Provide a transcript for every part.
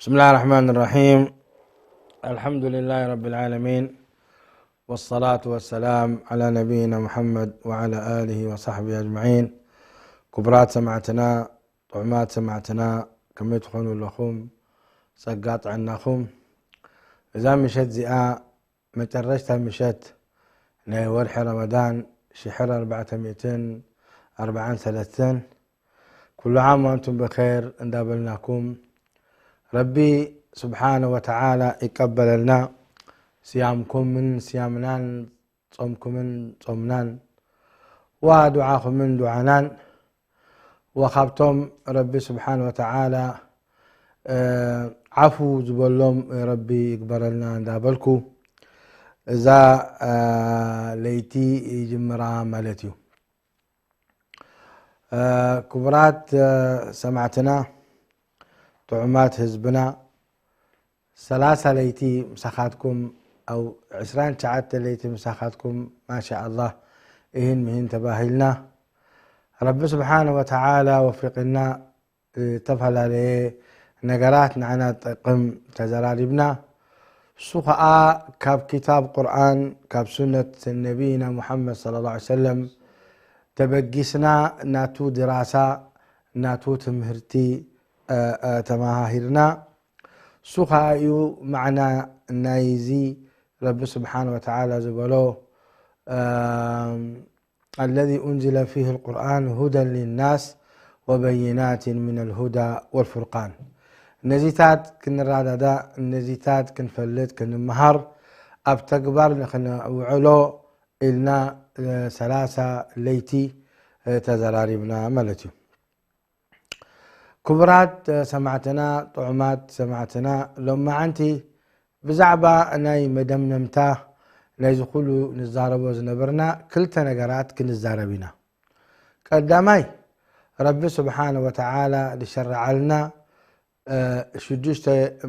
بسم الله الرحمن الرحيم. الحمد لله رب العالمين. والصلاة والسلام على نبينا محمد وعلى آله وصحبه أجمعين. ክቡራት ሰማዕትና፣ ጥዑማት ሰማዕትና፣ ከመይ ትኾኑ ኣለኹም? ጸጋ ጥዕናኹም። እዛ ምሸት እዚኣ መጨረሽታ ምሸት ናይ ወርሒ ረመዳን ሽሕን ኣርባዕተ ሚእትን ኣርባዓን ሰለስተን፣ ኩሉ ዓም ወኣንቱም ብኸይር እንዳበልናኩም፣ ረቢ ስብሓነ ወተዓላ ይቀበለልና። ስያምኩምን ስያምናን፣ ጾምኩምን ጾምናን፣ ወዱዓኹምን ዱዓናን፣ ወኻብቶም ረቢ ስብሓነ ወተዓላ፣ እ፣ ዓፉ ዝበሎም ረቢ ይግበረልና እንዳበልኩ፣ እዛ፣ እ፣ ለይቲ ይጅምራ ማለት እዩ። እ፣ ክቡራት፣ እ፣ ሰማዕትና፣ ጥዑማት ህዝብና፣ ሰላሳ ለይቲ ምሳኻትኩም፣ ኣው ዕስራን ትሽዓተ ለይቲ ምሳኻትኩም፣ ማሻ ኣላህ፣ እሂን ምሂን ተባሂልና። ረቢ ስብሓነ ወተዓላ ወፊቅና፣ ዝተፈላለየ ነገራት ንዓና ጠቅም ተዘራሪብና። እሱ ኸዓ ካብ ክታብ ቁርኣን፣ ካብ ሱነት ነቢይና ሙሓመድ ሰለላሁ ዐለይሂ ወሰለም ተበጊስና፣ ናቱ ድራሳ፣ ናቱ ትምህርቲ፣ እ፣ እ፣ ተመሃሂርና። እሱ ኸዓ እዩ ማዕና ናይዚ ረቢ ስብሓነ ወተዓላ ዝበሎ፣ እ፣ الذي أنزل فيه القرآن هدى للناس وبينات من الهدى والفرقان። ነዚታት ክንረዳዳእ፣ ነዚታት ክንፈልጥ፣ ክንመሃር፣ ኣብ ተግባር ንኽነውዕሎ ኢልና፣ እ፣ ሰላሳ ለይቲ፣ እ፣ ተዘራሪብና ማለት እዩ። ክቡራት፣ እ፣ ሰማዕትና፣ ጥዑማት ሰማዕትና፣ ሎማዓንቲ ብዛዕባ ናይ መደምደምታ ናይዚ ኩሉ ንዛረቦ ዝነበርና ክልተ ነገራት ክንዛረብ ኢና። ቀዳማይ፣ ረቢ ስብሓነ ወተዓላ ዝሸረዓልና፣ እ፣ ሽዱሽተ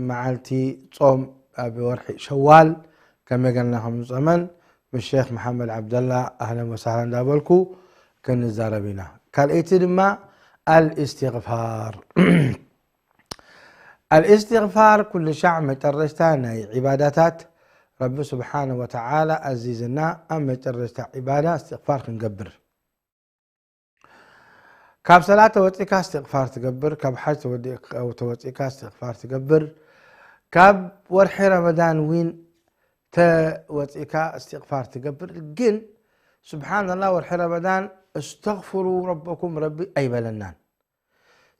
መዓልቲ ጾም ኣብ ወርሒ ሸዋል ከመይ ጌርና ከም ንጾመን ምስ ሼኽ መሓመድ ዓብደላ ኣህለን ወሳህለን እንዳበልኩ ክንዛረብ ኢና። ካልኣይቲ ድማ ኣልእስትግፋር። ኣልእስትግፋር ኩሉ ሻዕ መጨረሽታ ናይ ዒባዳታት ረቢ ስብሓነ ወተዓላ ኣዚዝና ኣብ መጨረሽታ ዒባዳ እስትግፋር ክንገብር። ካብ ሰላት ተወጺእካ እስትግፋር ትገብር፣ ካብ ሓጅ ተወዲ-፣ ተወጺእካ እስትግፋር ትገብር፣ ካብ ወርሒ ረመዳን ዊን ተወጺእካ እስትግፋር ትገብር። ግን ስብሓንላህ፣ ወርሒ ረመዳን እስተግፍሩ ረበኩም ረቢ ኣይበለናን።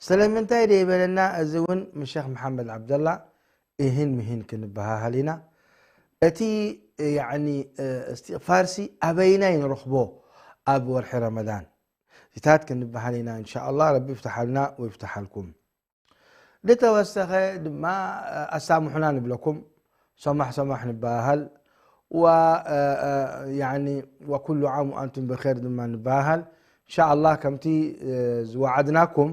ስለምንታይ ደይበለና? እዚ እውን ምስ ሸኽ መሓመድ ዓብደላ እህን ምህን ክንበሃሃል ኢና። እቲ፣ ያዕኒ፣ እስትግፋርሲ ኣበይናይ ንረኽቦ ኣብ ወርሒ ረመዳን? እዚታት ክንበሃል ኢና፣ እንሻኣላህ። ረቢ ይፍትሓልና ወይፍትሓልኩም። ዝተወሰኸ ድማ ኣሳምሑና ንብለኩም። ሰማሕ ሰማሕ ንበሃሃል። ወ-፣ እ፣ እ፣ ያኒ፣ ወኩሉ ዓም ወኣንቱም ብኸይር ድማ ንበሃሃል። እንሻኣላህ፣ ከምቲ፣ እ፣ ዝወዓድናኩም፣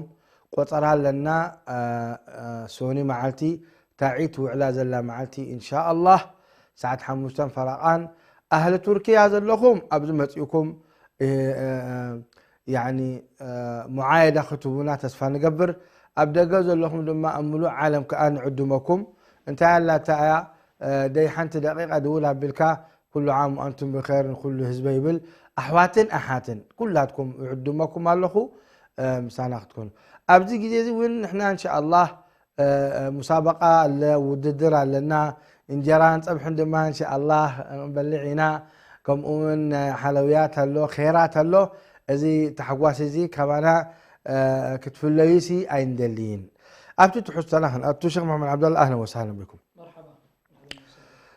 ቆጸራ ኣለና። እ፣ እ፣ ሶኒ መዓልቲ፣ ታዒት ውዕላ ዘላ መዓልቲ፣ እንሻኣላህ፣ ሰዓት ሓሙሽተን ፈረቓን፣ ኣህሊ ቱርኪያ ዘለኹም፣ ኣብዚ መጺእኩም፣ እ፣ እ፣ እ፣ ያኒ፣ እ፣ ሙዓየዳ ክትህቡና ተስፋ ንገብር። ኣብ ደገ ዘለኹም ድማ ኣብ ምሉእ ዓለም ከኣ ንዕድመኩም። እንታይ ኣላታ እያ፣ እ፣ ደይ ሓንቲ ደቂቃ ድውል ኣቢልካ፣ ኩሉ ዓም ኣንቱም ብኸይር ንኩሉ ህዝበ ይብል። ኣሕዋትን ኣሓትን ኩላትኩም እዕድመኩም ኣለኹ፣ እ፣ ምሳና ክትኮኑ። ኣብዚ ግዜ እዚ እውን ንሕና እንሻኣላህ፣ እ፣ እ፣ ሙሳበቃ ኣለ፣ ውድድር ኣለና። እንጀራን ጸብሕን ድማ እንሻኣላህ ክንበልዕ ኢና። ከምኡ እውን ሓለውያት ኣሎ፣ ኼራት ኣሎ። እዚ ታሕጓስ እዚ ካባና፣ እ፣ ክትፍለዩሲ ኣይንደልይን። ኣብቲ ትሕዝቶና ክንኣቱ፣ ሸኽ መሓመድ ዓብደላ፣ ኣህለን ወሳህለን ቢኩም። መርሓባ።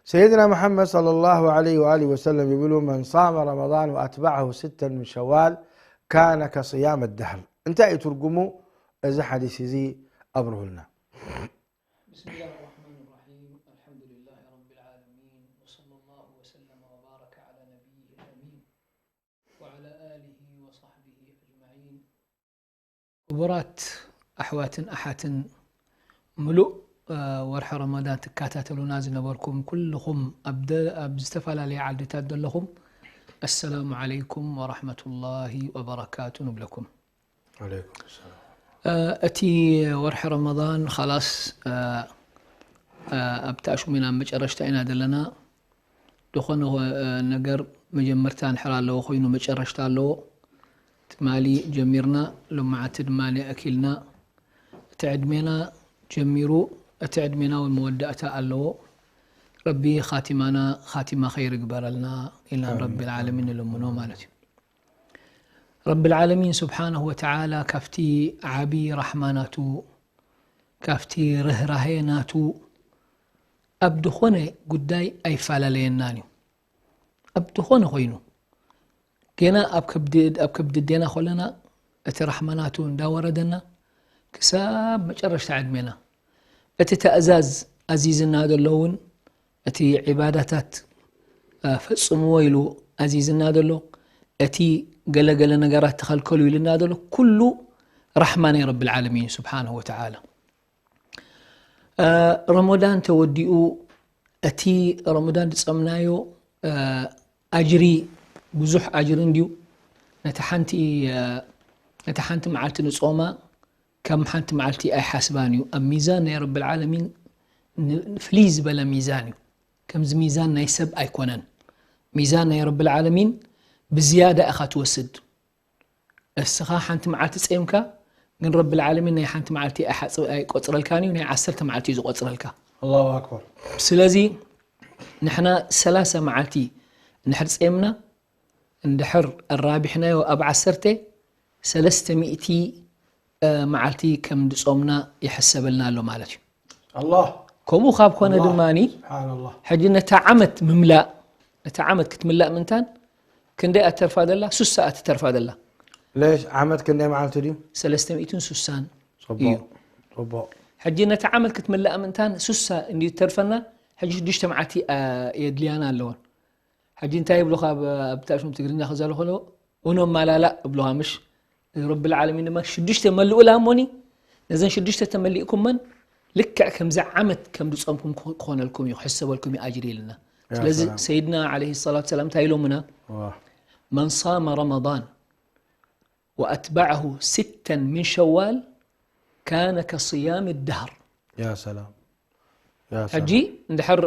ሰይድና መሓመድ ሰለላሁ ዐለይሂ ወኣሊሂ ወሰለም ይብሉ፣ መን ሳመ ረመዳን ወኣትበዐሁ ስተን ምን ሸዋል ካነ ከስያም ኣደህር። እንታይ እዩ ትርጉሙ? እዚ ሓዲስ እዚ ኣብርሁልና። بسم الله الرحمن الرحيم. الحمد لله رب العالمين. وصلى الله وسلم وبارك على نبيه الأمين وعلى آله وصحبه أجمعين. ክቡራት ኣሕዋትን ኣሓትን፣ ምሉእ፣ እ፣ ወርሒ ረመዳን ትከታተሉና ዝነበርኩም ኩልኹም ኣብ ደ-፣ ኣብ ዝተፈላለየ ዓድታት ዘለኹም፣ ኣሰላሙ ዓለይኩም ወራሕመቱላሂ ወበረካቱ ንብለኩም። ወዓለይኩም ሰላም። እ፣ እቲ ወርሒ ረመዳን ኻላስ፣ እ፣ ኣብቲ ኣሽሙ ኢና መጨረሽታ ኢና ዘለና። ዝኾነ ነገር መጀመርታ እንድሕር ኣለዎ ኮይኑ መጨረሽታ ኣለዎ። ትማሊ ጀሚርና፣ ሎማዓቲ ድማ ኣኪልና። እቲ ዕድሜና ጀሚሩ፣ እቲ ዕድሜና እውን መወዳእታ ኣለዎ። ረቢ ኻቲማና ኻቲማ ኸይር ይግበረልና ኢልና ንረቢ ልዓለሚን ንልምኖ ማለት እዩ። ረቢ ልዓለሚን ስብሓነሁ ወተዓላ ካብቲ ዓቢ ራሕማ ናቱ፣ ካብቲ ርህራሄ ናቱ ኣብ ዝኾነ ጉዳይ ኣይፈላለየናን እዩ። ኣብ ዝኾነ ኮይኑ ገና ኣብ ከብዲ ኣብ ከብዲ ኣዴና ከለና እቲ ራሕማ ናቱ እንዳወረደና ክሳብ መጨረሽታ ዕድሜና፣ እቲ ተእዛዝ ኣዚዝና ዘሎ እውን፣ እቲ ዒባዳታት ፈጽምዎ ኢሉ ኣዚዝና ዘሎ፣ እቲ ገለገለ ነገራት ተኸልከሉ ኢልና ዘሎ ኩሉ ራሕማ ናይ ረቢ ልዓለሚን ስብሓነሁ ወተዓላ። ረመዳን ተወዲኡ፣ እቲ ረመዳን ዝጸምናዮ ኣጅሪ ብዙሕ ኣጅሪ እንድዩ። ነቲ ሓንቲ ነቲ ሓንቲ መዓልቲ ንጾማ ከም ሓንቲ መዓልቲ ኣይሓስባን እዩ። ኣብ ሚዛን ናይ ረቢ ልዓለሚን ፍልይ ዝበለ ሚዛን እዩ። ከምዚ ሚዛን ናይ ሰብ ኣይኮነን። ሚዛን ናይ ረቢ ልዓለሚን ብዝያዳ ኢኻ ትወስድ። እስኻ ሓንቲ መዓልቲ ጸምካ፣ ግን ረቢ ልዓለሚን ናይ ሓንቲ መዓልቲ ኣይሓጽ- ኣይቆጽረልካን እዩ፣ ናይ ዓሰርተ መዓልቲ እዩ ዝቆጽረልካ። ኣላሁ ኣክበር። ስለዚ ንሕና ሰላሳ መዓልቲ እንድሕር ጸምና፣ እንድሕር ኣራቢሕናዮ ኣብ ዓሰርተ፣ ሰለስተ ሚእቲ መዓልቲ ከም ዝጾምና ይሕሰበልና ኣሎ ማለት እዩ። ኣላህ ከምኡ ካብ ኮነ ድማ ስብሓንላህ። ሕጂ ነታ ዓመት ምምላእ፣ ነታ ዓመት ክትምላእ ምንታን ክንደይ ኣትተርፋ ዘላ? ሱሳ ኣትተርፋ ዘላ። ሌሽ ዓመት ክንደይ መዓልቲ ድዩ? ሰለስተ ሚእትን ሱሳን ጽቡቕ እዩ። ጽቡቕ። ሕጂ ነታ ዓመት ክትምላእ ምንታን ሱሳ እንድዩ ተርፈና። ሕጂ ሽዱሽተ መዓልቲ የድልያና ኣለወን። ሕጂ እንታይ ይብሉኻ ኣብ ታሽም ትግርኛ ክዛሉ ከለዉ፣ እኖ ማላላ እብሉኻ ምሽ? ረቢ ልዓለሚን ድማ ሽዱሽተ መልኡላ እሞኒ፣ ነዘን ሽዱሽተ ተመሊእኩመን ልክዕ ከምዚ ዓመት ከም ዝጾምኩም ክኾነልኩም እዩ፣ ክሕሰበልኩም እዩ ኣጅሪ ኢልና። ስለዚ ሰይድና ዓለይሂ ሰላቱ ሰላም እንታይ ኢሎምና? ዋህ። መን ሳመ ረመዳን ወኣትበዐሁ ሲተን ሚን ሸዋል ካነ ከስያም ደህር። ያ ሰላም። ያ ሰላም። ሕጂ እንድሕር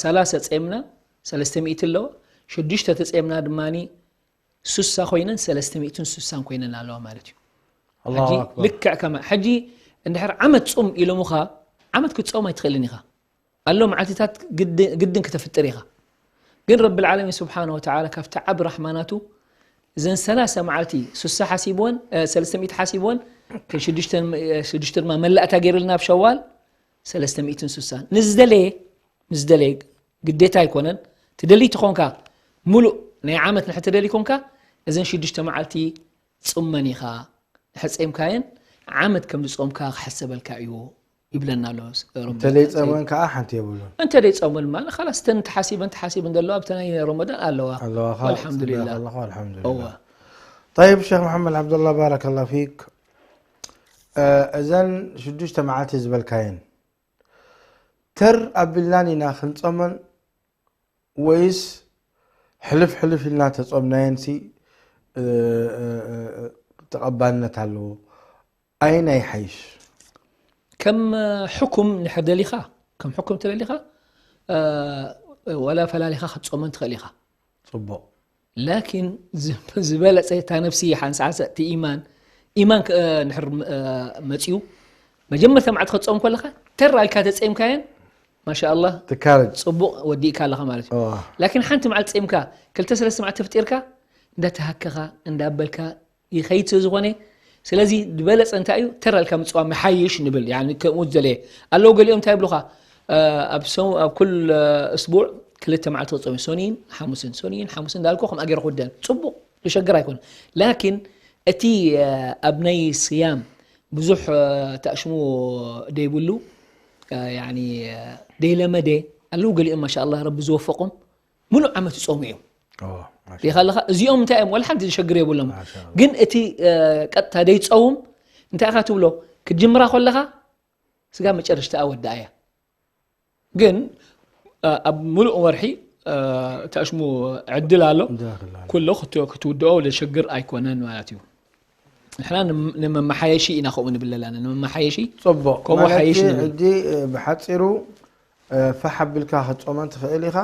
ሰላሳ ጸምና ሰለስተ ሚእቲ ኣለዋ፣ ሽዱሽተ ተጸምና ድማ ሱሳ ኮይነን ሰለስተ ሚእትን ሱሳን ኮይነን ኣለዋ ማለት እዩ። ኣላሁ ሕጂ ኣክበር። ልክዕ ከማ ሕጂ እንድሕር ዓመት ጹም ኢሎምኻ፣ ዓመት ክትጸውም ኣይትኽእልን ኢኻ። ኣሎ መዓልትታት ግድ- ግድን ክተፍጥር ኢኻ። ግን ረቢ ልዓለሚን ስብሓነ ወተዓላ ካብቲ ዓብ ራሕማናቱ እዘን ሰላሳ መዓልቲ ሱሳ ሓሲብወን፣ እ፣ ሰለስተ ሚእቲ ሓሲብወን፣ ሽዱሽተ ድማ መላእታ ገይሩልና ኣብ ሸዋል ሰለስተ ሚእትን ሱሳን። ንዝደለየ ንዝደለየ ግዴታ ኣይኮነን። ትደሊ ትኾንካ፣ ሙሉእ ናይ ዓመት ንሕ ትደሊ ኮንካ፣ እዘን ሽዱሽተ መዓልቲ ጽመን ኢኻ። ንሕ ጸምካየን ዓመት ከም ዝጾምካ ክሕሰበልካ እዩ ይብለና ኣሎ። ረቢ እንተደይ ጸመን ከዓ ሓንቲ የብሉን። እንተደይ ጸመን ማለት ኻላስ እተን ተሓሲበን ተሓሲበን ዘለዋ ኣብቲ ናይ ረመዳን ኣለዋ። ኣለዋ ኻላስ ወልሓምዱሊላህ። ትበሃል ኣለኻ፣ ወልሓምዱሊላህ። እዋ። طيب ሸክ መሓመድ ዓብደላ ባረከላ ፊክ። እ፣ እዘን ሽዱሽተ መዓልቲ ዝበልካየን ተር ኣቢልናን ኢና ክንጸመን ወይስ ሕልፍ ሕልፍ ኢልና ተጸምናየንሲ፣ እ፣ እ፣ እ፣ ተቐባልነት ኣለዎ? ኣየናይ ይሓይሽ? ከም ሕኩም ንሕር ደሊኻ፣ ከም ሕኩም ተደሊኻ፣ እ፣ ወላ ፈላሊኻ ክትጾመን ትኽእል ኢኻ። ጽቡቕ። ላኪን ዝ- ዝበለጸ እታ ነፍሲ ሓንሳሓሰ እቲ ኢማን፣ ኢማን ከ- ንሕር እ፣ መጽዩ መጀመርታ መዓልቲ ክትጾም ከለኻ ተራ ኢልካ ተጸምካየን ማሻ ኣላህ ትካረጅ። ጽቡቕ ወዲእካ ኣለኻ ማለት እዩ። እዋ። ላኪን ሓንቲ መዓልቲ ጸምካ ክልተ ሰለስተ መዓልቲ ተፍጢርካ እንዳተሃከኻ እንዳበልካ ይኸይድ ስለ ዝኾነ፣ ስለዚ ዝበለጸ እንታይ እዩ ተራ ኢልካ ምጽዋም ይሓይሽ ንብል። ያኒ ከምኡ ዝደለየ ኣለዉ ገሊኦም እንታይ ይብሉኻ? እ፣ ኣብ ሰው ኣብ ኩል እ፣ እስቡዕ ክልተ መዓልቲ ክጾም እዩ። ሶኒን ሓሙስን ሶኒን ሓሙስን እንዳልኩ ከምኣ ገይረ ክውደን ጽቡቕ ዝሸግር ኣይኮነ። ላኪን እቲ እ፣ ኣብ ናይ ስያም ብዙሕ እ፣ ተኣሽሙ ደይብሉ እ፣ ያኒ እ፣ ደይለመደ ኣለዉ ገሊኦም ማሻ ኣላህ ረቢ ዝወፈቖም ሙሉእ ዓመት ይጾሙ እዮም። ኦ፣ ማሻ ዲኻ ኣለኻ እዚኦም እንታይ እዮም ወላ ሓንቲ ዝሸግር የብሎም። ማሻ ኣላህ። ግን እቲ እ፣ ቀጥታ ደይጸውም እንታይ ኢኻ ትብሎ? ክትጅምራ ከለኻ ስጋ መጨረሽታ ኣወዳእያ። ግን እ፣ ኣብ ሙሉእ ወርሒ እ፣ ተኣሽሙ ዕድል ኣሎ። ዳኽል ኣሎ። ኩሎ ክት- ክትውድኦ ለሸግር ኣይኮነን ማለት እዩ። ንሕና ንም- ንመመሓየሺ ኢና ከምኡ ንብል ኣለና። ንመመሓየሺ ጽቡቕ። ከምኡ ማለት ሓይሽ ሲ ንብል። ሕጂ እ፣ ብሓጺሩ እ፣ ፋሕ ኣቢልካ ክትጾመን ትኽእል ኢኻ፣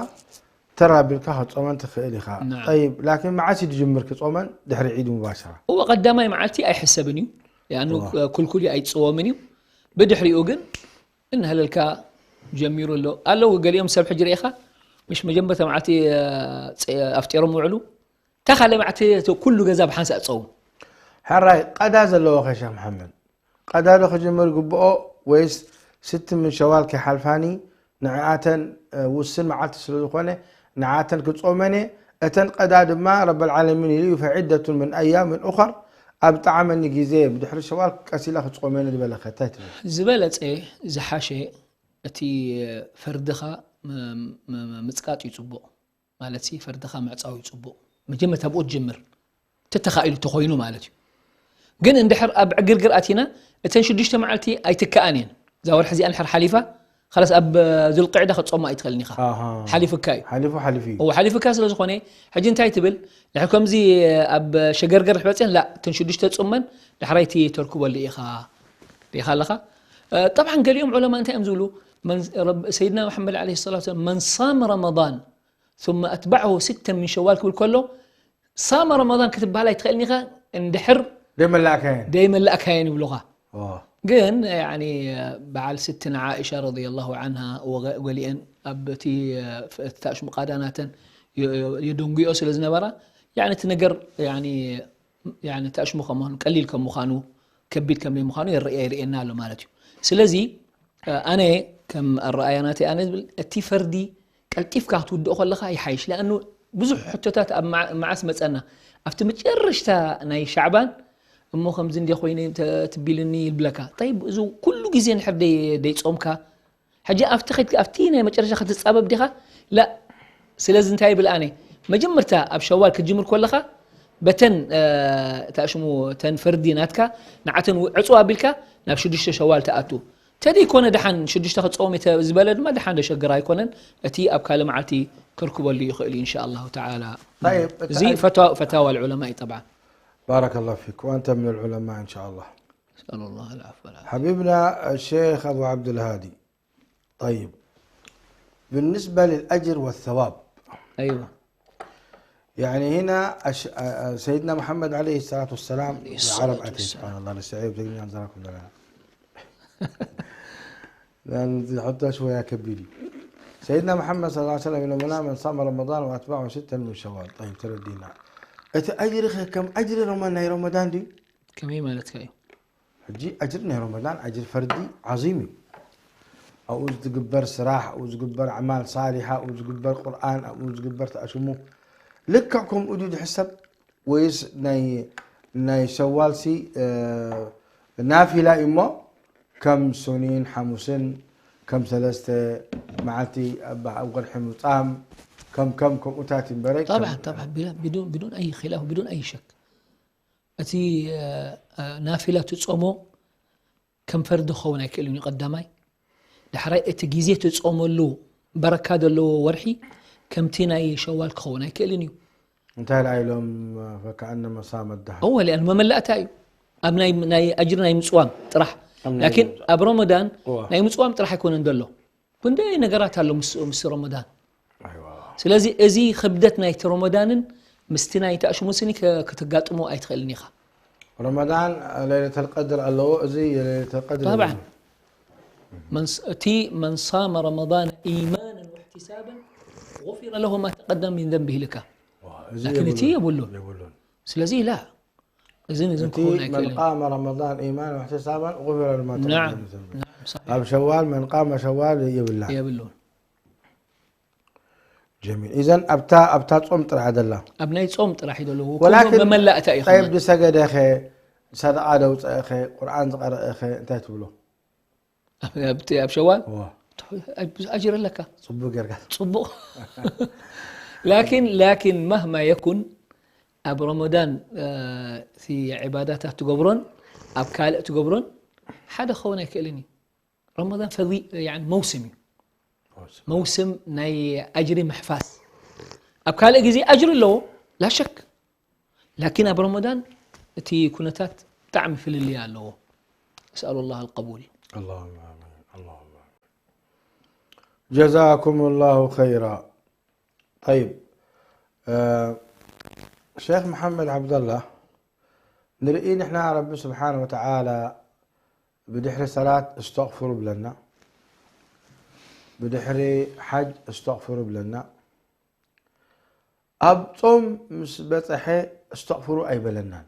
ተር ኣቢልካ ክትጾመን ትኽእል ኢኻ። نعم. ጠይብ፣ ላኪን መዓስ እዩ ዝጅምር ክጾመን? ድሕሪ ዒድ ሙባሸራ። እወ ቀዳማይ መዓልቲ ኣይሕሰብን እዩ። ያኑ እወ። ኩልኩል ኣይጽወምን እዩ። ብድሕሪኡ ግን እንህለልካ ጀሚሩ ኣሎ። ኣለዉ ገሊኦም ሰብ ሕጂ ርኢኻ፣ ምሽ መጀመርታ መዓልቲ፣ እ፣ ጸ-፣ ኣፍጢሮም ውዕሉ። እታ ካልእ መዓልቲ እቲ ኩሉ ገዛ ብሓንሳእ ጸውም። ሕራይ፣ ቀዳ ዘለዎ ኸ ሸኽ መሓመድ? ቀዳ ዶ ክጅምር ግብኦ ወይስ ስት ምን ሸዋል ከይሓልፋኒ ንዕኣተን፣ እ፣ ውስን መዓልቲ ስለ ዝኾነ ንዓተን ክጾመን እየ። እተን ቀዳ ድማ ረበል ዓለሚን ኢሉ እዩ፣ ፈዒደቱን ምን ኣያምን ኡኸር፣ ኣብ ጠዓመኒ ግዜ ብድሕሪ ሸዋል ቀስ ኢለ ክጾመን ዝበለ ኸ እንታይ ትብል? ዝበለጸ ዝሓሸ እቲ ፈርድኻ ም-፣ ም-፣ ምጽቃጥ እዩ ጽቡቕ። ማለት ሲ ፈርድኻ ምዕጻው እዩ ጽቡቕ። መጀመርታ ብኡ ትጅምር። ተተኻኢሉ ተኾይኑ ማለት እዩ። ግን እንድሕር ኣብ ዕግርግር ኣቲና እተን ሽዱሽተ መዓልቲ ኣይትከኣን እየን። እዛ ወርሒ እዚኣ እንድሕር ሓሊፋ፣ خلاص ኣብ ዙልቅዕዳ ክትጾማ ኣይትኽእልን ኢኻ። ኣሃ። ሓሊፍካ እዩ። ሓሊፉ ሓሊፉ እዩ። እወ ሓሊፍካ ስለ ዝኾነ፣ ሕጂ እንታይ ትብል? ድሕር ከምዚ ኣብ ሸገርገር ድሕር በጺሐን፣ ላ፣ እተን ሽዱሽተ ጽመን፣ ዳሕራይ እቲ ተርክበሉ ኢኻ። ርኢኻ ኣለኻ? እ፣ ጠብዓን ገሊኦም ዑለማ እንታይ እዮም ዝብሉ? መን-፣ ረብ-፣ ሰይድና መሓመድ ዓለይሂ ሰላቱ ወሰላም፣ "መን ሳመ ረመዳን ثم أتبعه ستا من شوال" ክብል ከሎ፣ ሳመ ረመዳን ክትበሃል ኣይትኽእልን ኢኻ፣ እንድሕር ደይመላእካየን። ደይመላእካየን ይብሉኻ። ኦ። ግን፣ ያኒ፣ በዓል ስትና ዓኢሻ ረዲየላሁ ዓንሃ ወገ-፣ ወሊአን ኣብ እቲ፣ እቲ ታሽሙ ቃዳናተን የ-፣ የ-፣ የደንጉዮ ስለ ዝነበራ፣ ያኒ፣ እቲ ነገር፣ ያኒ፣ ያኒ፣ ታሽሙ ከም ምዃኑ፣ ቀሊል ከም ምዃኑ፣ ከቢድ ከም ዘይምዃኑ የርእየ-፣ የርእየና ኣሎ ማለት እዩ። ስለዚ፣ ኣነ ከም ኣረኣያ ናተይ ኣነ ዝብል፣ እቲ ፈርዲ ቀልጢፍካ ክትውድኦ ከለኻ ይሓይሽ። ለኣኑ ብዙሕ ሕቶታት ኣብ መዓ-፣ መዓስ መጸና? ኣብቲ መጨረሽታ ናይ ሻዕባን፣ እሞ ከምዚ እንደ ኮይነ ተ-፣ ትቢልኒ ይብለካ። ጠይብ፣ እዚ ኩሉ ግዜ እንድሕር ደይ-፣ ደይጾምካ፣ ሕጂ ኣብቲ ከድካ፣ ኣብቲ ናይ መጨረሻ ክትጻበብ ዲኻ? ላ። ስለዚ እንታይ ይብል ኣነ? መጀመርታ ኣብ ሸዋል ክትጅምር ከለኻ፣ በተን፣ እ፣ እታ ሽሙ፣ ተን ፈርዲ ናትካ፣ ንዓተን ዕጹ ኣቢልካ፣ ናብ ሽዱሽተ ሸዋል ትኣቱ። ተደይኮነ ደሓን ሽዱሽተ ክጸውም እየ ተ-፣ ዝበለ ድማ ደሓን ደሸግር ኣይኮነን። እቲ ኣብ ካልእ መዓልቲ ከርክበሉ ይኽእል እዩ፣ ኢንሻ ኣላሁ ተዓላ። طيب، እዚ طيب. ፈትዋ፣ ፈታዋ ልዑለማ እዩ ጠብዓን። بارك الله فيك وأنت من العلماء إن شاء الله. ነስኣሉ ላህ ልዓፍወ ወልዓፍያ። حبيبنا الشيخ أبو عبد الهادي. طيب. بالنسبة للأجر والثواب. أيوة. يعني هنا أش-، آه، آه، سيدنا محمد عليه الصلاة والسلام عليه يا الصلاة عرب أتي، والسلام. سبحان الله، لسعيد تقني أنزلكم لنا. لأن تحطها شوية كبيرة. سيدنا محمد صلى الله عليه وسلم لما من صام رمضان وأتبعه ستا من شوال. طيب، تردينا. أنت أجري خ-، كم أجري رمضان، رمضان دي؟ ከመይ ማለትካ እዩ? ሕጂ ኣጅሪ ናይ ረመዳን ኣጅሪ ፈርዲ ዓዚም እዩ። ኣብኡ ዝትግበር ስራሕ፣ ኣብኡ ዝግበር ኣዕማል ሳሊሓ፣ ኣብኡ ዝግበር ቁርኣን፣ ኣብኡ ዝግበር ተኣሽሙ ልክዕ ከምኡ ድዩ ዝሕሰብ? ወይስ ናይ፣ ናይ ሸዋልሲ፣ እ፣ ናፊላ እዩ እሞ ከም ሱኒን ሓሙስን ከም ሰለስተ መዓልቲ ኣብ፣ ኣብ ወርሒ ምጻም ከም፣ ከም ከምኡታት እዩ እምበረ ከም طبعا، طبعا، بلا-، بدون، بدون أي خلاف، بدون أي شك. እቲ፣ እ፣ እ፣ ናፊላ ትጾሞ ከም ፈርዲ ክኸውን ኣይክእልን እዩ ቀዳማይ። ዳሕራይ እቲ ግዜ ትጾመሉ በረካ ዘለዎ ወርሒ ከምቲ ናይ ሸዋል ክኸውን ኣይክእልን እዩ። እንታይ ደኣ ኢሎም ፈከኣነመ ሳመ ደሃር። እወ፣ ሊኣን መመላእታ እዩ። ኣብ ናይ፣ ናይ ኣጅሪ ናይ ምጽዋም ጥራሕ። ኣብ ናይ ላኪን ምጽዋም። ኣብ ረመዳን እወ። ናይ ምጽዋም ጥራሕ ኣይኮነን ዘሎ። ክንደይ ነገራት ኣሎ ምስ፣ ምስ ረመዳን። ኣይዋ። ስለዚ እዚ ክብደት ናይቲ ረመዳንን ምስቲ ናይ ተኣሽሙ ስኒ ከ-፣ ከተጋጥሞ ኣይትኽእልን ኢኻ። ረመዳን ለይለተል ቀድር ኣለዎ፣ እዚ የለይለተል ቀድር طبعا. የብሉን። من ص-، እቲ من صام رمضان إيمانا واحتسابا غفر له ما تقدم من ذنبه لك. ዋ፣ እዚ ላኪን እቲ የብሉን። የብሉን። የብሉን። ስለዚ ላ፣ እዝን እዝን እቲ ክኸውን መን ኣይክእልን። ቃመ ረመዳን ኢማን ወሕትሳባን ጉፊረ ለሁ ማ ተቀደመ ናም፣ ምን ዘንቢ። ናም፣ ሰሒሕ። ኣብ ሸዋል መን ቃመ ሸዋል የብላን። የብሉን። ጀሚል። ኢዘን ኣብታ፣ ኣብታ ጾም ጥራሕ ደላ። ኣብ ናይ ጾም ጥራሕ እዩ ዘለዎ። ወላኪን ኩሉ መመላእታ እዩ ጠይብ ክብል። ዝሰገደ ኸ፣ ሰደቃ ደውፀአ ኸ፣ ቁርኣን ዝቀረአ ኸ፣ እንታይ ትብሎ? ኣብ፣ ኣብ፣ ኣብ ሸዋል እዋ። ብዙሕ ኣጅር ኣለካ። ጽቡቅ ጌርካ። ጽቡቕ። ላኪን፣ ላኪን ማህማ የኩን ኣብ ረመዳን፣ እ፣ እቲ ዒባዳታት ትገብሮን ኣብ ካልእ ትገብሮን ሓደ ክኸውን ኣይክእልን እዩ። ረመዳን ፈዲ-፣ ያኒ መውስም እዩ። መውስም ናይ ኣጅሪ ምሕፋስ። ኣብ ካልእ ግዜ ኣጅሪ ኣለዎ፣ ላሸክ። ላኪን ኣብ ረመዳን እቲ ኩነታት ብጣዕሚ ፍልልይ ኣለዎ። ነስኣሉ ላህ ኣልቀቡል። اللهم آمين. اللهم آمين. جزاكم الله خيرا. طيب، آه، شيخ محمد عبد الله، نرئي نحن رب سبحانه وتعالى بدحر صلاة استغفر بلنا، بدحر حج استغفر بلنا، أب ጾم مس بصحة استغفر أي بلنا.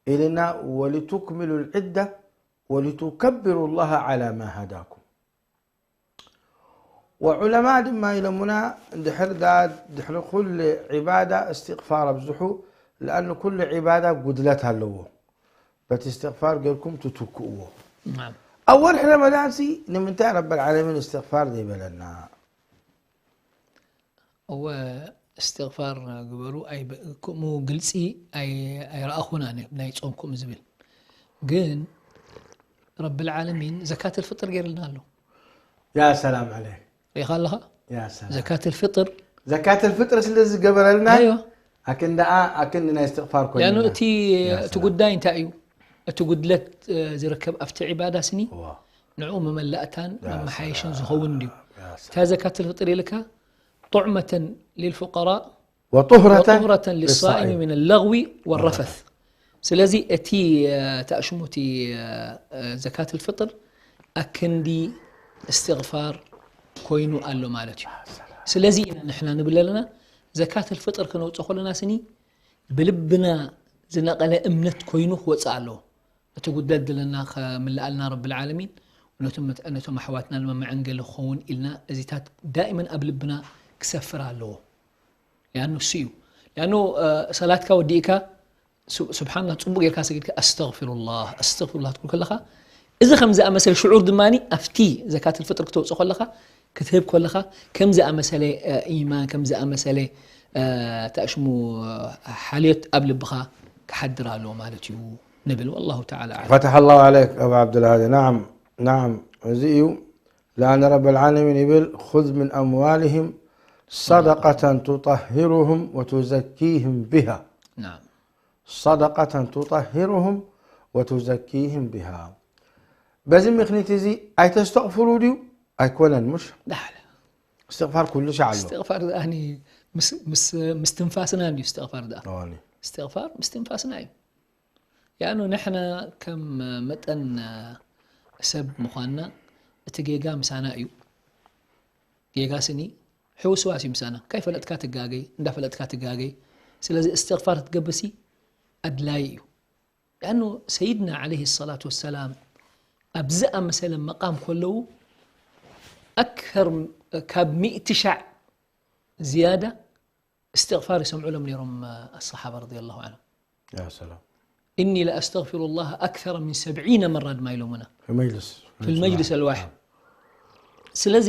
إلنا ولتكملوا العدة ولتكبروا الله على ما هداكم. وعلماء ድማ ኢሎምና ድሕር ዳ ድሕሪ ኩሉ ዒባዳ እስትቕፋር ኣብዝሑ፣ لأن ኩሉ ዒባዳ ጉድለት ኣለዎ። በቲ እስትቕፋር ጌርኩም ትትክእዎ። نعم. ኣብ ወርሒ ረመዳን ሲ ንምንታይ ረበል ዓለሚን እስትቕፋር ዘይበለና? እወ እስትቕፋር ግበሩ ኣይበ- ከምኡ ግልፂ ኣይ- ኣይረኣኹን ኣነ ናይ ጾም ከምኡ ዝብል። ግን ረብል ዓለሚን ዘካተል ፍጥር ገይርልና ኣሎ። يا سلام عليك. ሪኢኻ ኣለኻ? يا سلام. ዘካተል ፍጥር ዘካተል ፍጥር ስለ ዝገበረልና ኣይዋ ኣክንዳ ኣክንዲ ናይ እስትቕፋር ያኑ ኮይና። እቲ እቲ ጉዳይ እንታይ እዩ? እቲ ጉድለት እ፣ ዝርከብ ኣብቲ ዒባዳ ስኒ ንዕኡ መመላእታን መመሓየሽን ዝኸውን እንድዩ። እታ ዘካተል ፍጥር ኢልካ طعمة للفقراء وطهرة وطهرة للصائم من اللغو والرفث. ስለዚ እቲ እ፣ ተኣሽሙ እቲ እ፣ ዘካተል ፍጥር ኣክንዲ እስትቕፋር ኮይኑ ኣሎ ማለት እዩ። ስለዚ ኢና ንሕና ንብል ኣለና ዘካተል ፍጥር ክነውፅኦ ከለና ስኒ ብልብና ዝነቐለ እምነት ኮይኑ ክወፅእ ኣለዎ። እቲ ጉድለት ዘለና ከምልኣልና ረብል ዓለሚን ነቶም ነቶም ኣሕዋትና ድማ መዐንገሊ ክኸውን ኢልና እዚታት ዳኢመን ኣብ ልብና ክሰፍር ኣለዎ። ያኑ እሱ እዩ። ያኑ ሰላትካ ወዲእካ ስብሓንላ ፅቡቅ ጌርካ ሰጊድካ ኣስተግፊሩላህ ኣስተግፊሩላህ ትብል ከለኻ እዚ ከም ዝኣመሰለ ሽዑር ድማ ኣብቲ ዘካትል ፍጥር ክተውፅእ ከለኻ ክትህብ ከለኻ ከም ዝኣመሰለ ኢማን ከም ዝኣመሰለ ተእሽሙ ሓልዮት ኣብ ልብኻ ክሓድር ኣለዎ ማለት እዩ ንብል والله تعالى أعلم. فتح الله عليك أبا عبد الهادي. نعم، نعم، እዚ እዩ. لأن رب العالمين يقول: خذ من أموالهم صدقة تطهرهم وتزكيهم بها. نعم. صدقة تطهرهم وتزكيهم بها. በዚ ምኽኒት እዚ ኣይተስተቕፍሩ ድዩ? ኣይኮነን፣ ምሽ? ዳሕለ እስትቕፋር ኩሉ ሻዕ ኣሎ። እስትቕፋር ደኣ ኒ ምስ ምስ ምስ ትንፋስና እንድዩ እስትቕፋር ደኣ ኣዋኒ። እስትቕፋር ምስ ትንፋስና እዩ ያኑ ንሕና ከም መጠን ሰብ ምዃንና እቲ ጌጋ ምሳና እዩ ጌጋ ስኒ ሕውስዋስ እዩ ምሳና ካይፈለጥካ ትጋገይ እንዳፈለጥካ ትጋገይ ስለዚ እስትቕፋር ክትገብርሲ ኣድላይ እዩ ያኑ ሰይድና عليه الصلاة والسلام ኣብ ዝኣመሰለ መቃም ከለዉ ኣክር ካብ ሚእቲ ሻዕ ዝያዳ እስትቕፋር ይሰምዑሎም ነይሮም ኣሰሓባ ረዲ ላሁ ዓንሁ يا سلام. إني لأستغفر الله أكثر من سبعين مرة ድማ ኢሎምና في مجلس في المجلس الواحد ስለዚ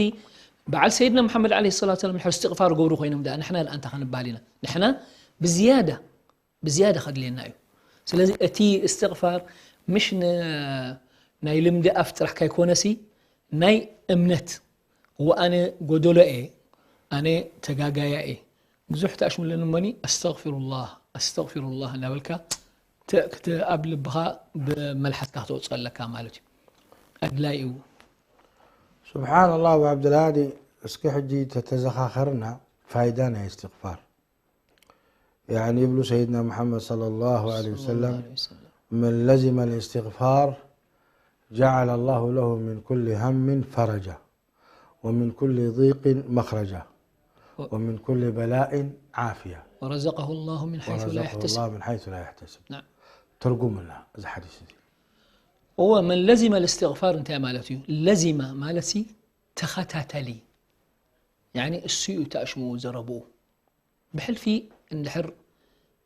በዓል ሰይድና መሓመድ ለ ሰላት ሰላም ንሕር እስትቕፋር ገብሩ ኮይኖም ደኣ ንሕና ደኣ እንታይ ክንበሃል ኢና ንሕና ብዝያዳ ብዝያዳ ከድልየና እዩ ስለዚ እቲ እስትቕፋር ምሽ ን- ናይ ልምዲ ኣፍ ጥራሕ ካይኮነሲ ናይ እምነት እወ ኣነ ጎደሎ እየ ኣነ ተጋጋያ እየ ብዙሕ ተኣሽሙለኒ እሞኒ ኣስተግፊሩላህ ኣስተግፊሩላህ እናበልካ ተ- ክተ- ኣብ ልብኻ ብመልሓስካ ክተውፅኦ ኣለካ ማለት እዩ ኣድላይ እዩ سبحان الله أبو عبد الهادي. እስኪ ሕጂ ተተዘኻኸርና ፋይዳ ናይ እስትቕፋር يعني يبلو سيدنا محمد صلى الله عليه وسلم: من لزم الاستغفار جعل الله له من كل هم فرجا ومن كل ضيق مخرجا ومن كل بلاء عافية ورزقه الله من حيث لا ورزقه يحتسب الله من حيث لا يحتسب. نعم. ትርጉምና እዚ ሓዲስ እዚ እወ መን ለዚመ ልስትቕፋር እንታይ ማለት እዩ ለዚመ ማለት ሲ ተኸታተሊ ያኒ እሱ እዩ ተኣሽምኡ ዘረብኡ ብሕልፊ እንድሕር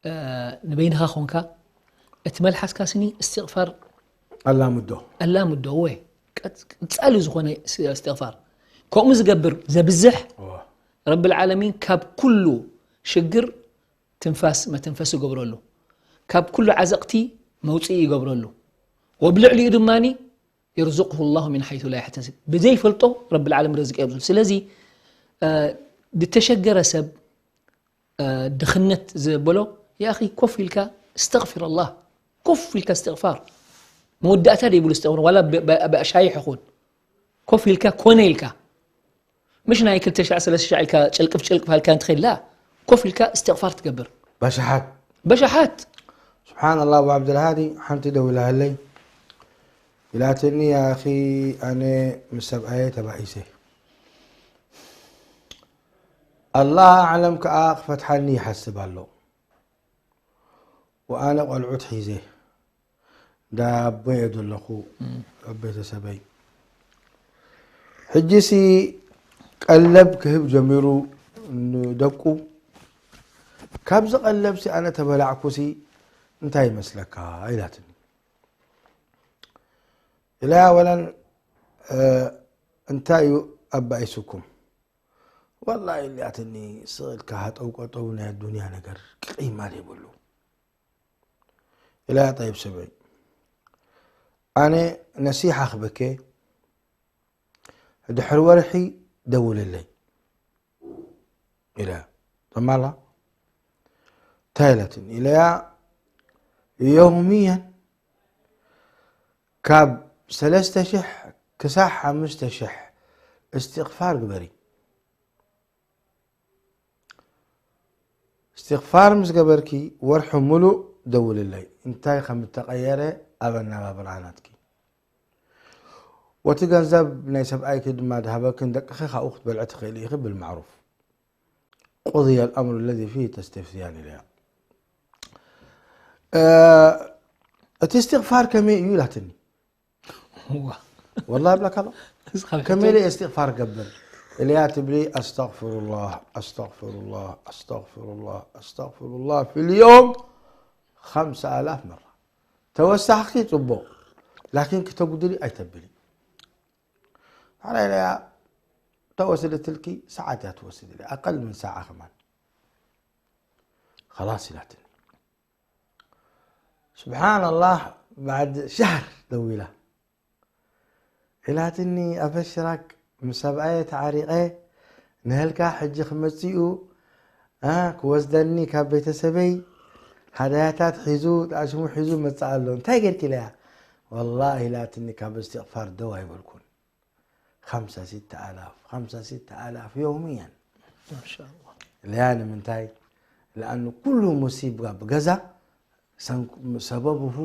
እ፣ ንበይንኻ ኾንካ እቲ መልሓስካ ስኒ እስትቕፋር ኣላምዶ ኣላምዶ እወ ቀፃሊ ዝኾነ እስትቕፋር ከምኡ ዝገብር ዘብዝሕ እወ። ረቢ ልዓለሚን ካብ ኩሉ ሽግር ትንፋስ መተንፈሲ ይገብረሉ ካብ ኩሉ ዓዘቕቲ መውፅኢ ይገብረሉ ወብልዕሊኡ ድማ የርዝቅሁ ላሁ ምን ሓይቱ ላ ያሕተስብ ብዘይፈልጦ ረቢ ልዓለም ርዝቂ የብዝሑ ስለዚ እ፣ ዝተሸገረ ሰብ እ፣ ድኽነት ዘበሎ ያኺ ኮፍ ኢልካ እስተግፊር ኣላህ ኮፍ ኢልካ እስትቕፋር መወዳእታ ደይብሉ እስትቕፋር ዋላ ብ- ብ- ብኣሻይሕ ይኹን ኮፍ ኢልካ ኮነ ኢልካ مش ናይ ክልተ ሻዕ ሰለስተ ሻዕ ኢልካ ጭልቅፍ ጭልቅፍ ኣልካ እንተኸይላ ኮፍ ኢልካ استغفار ትገብር በሽሓት በሻሓት سبحان الله أبو عبد الهادي ሓንቲ ደዊላሃለይ ኢላትኒ يا أخي ኣነ ምስ ሰብኣየ ተባኢሰ الله أعلم ከዓ ክፈትሓኒ ይሓስብ ኣሎ ወኣነ ቆልዑት ሒዘ ዳቦ እየ ዘለኹ ኣብ ቤተሰበይ ሕጂሲ ቀለብ ክህብ ጀሚሩ ንደቁ ካብዚ ቀለብሲ ኣነ ተበላዕኩሲ እንታይ ይመስለካ ኢላትኒ ኢለያ ወለን እንታይ እዩ ኣባኢስኩም ወላሂ ኢላትኒ ስቕ ኢልካ ሃጠው ቀጠው ናይ ኣዱንያ ነገር ቅይማን የብሉ ኢለያ ጠይብ ሰበይ ኣነ ነሲሓ ክበኬ ድሕሪ ወርሒ ደውልለይ ኢለያ ተማላ እንታይ ኢላትኒ ኢለያ የውምየን ካብ ሰለስተ ሽሕ ክሳዕ ሓሙሽተ ሽሕ እስትቕፋር ግበሪ እስትቕፋር ምስ ገበርኪ ወርሒ ሙሉእ ደውልለይ እንታይ ከም እተቐየረ ኣብ ኣነባብራ ናትኪ ወቲ ገንዘብ ናይ ሰብኣይኪ ድማ ድሃበክን ደቅኺ ካብኡ ክትበልዒ ትኽእሊ ኢኺ ብልማዕሩፍ قضي الأمر الذي فيه تستفتيان ኢለያ እቲ እስትቕፋር ከመይ እዩ ኢላትኒ ወላ ብላካ ኣሎ ከመይ ኢለ እስትቕፋር ገብር ኢለያ ትብሊ أستغفر الله أستغفر الله أستغفر الله أستغفر الله في اليوم خمس آلاف مرة ተወሳኽቲ ፅቡቕ ላኪን ክተጉድሊ ኣይተብሊ ሓላ ኢለያ ተወስደትልኪ ሰዓት እያ ትወስድ ኢለ أقل من ساعة كمان خلاص ኢላትኒ سبحان الله بعد شهر ደዊላ ኢላትኒ أبشرك ምስ ሰብኣየ ተዓሪቐ ንህልካ ሕጂ ክመፅኡ ክወስደኒ ካብ ቤተሰበይ ሃዳያታት ሒዙ ጣሽሙ ሒዙ መፅእ ኣሎ እንታይ ጌርኪ ኢለያ والله ኢላትኒ ካብ እስትቕፋር ደው ኣይበልኩን خمسة ستة آلاف خمسة ستة آلاف يوميا ما شاء الله ኢለያ ንምንታይ لأنه ኩሉ ሙሲባ ብገዛ ሰበብሁ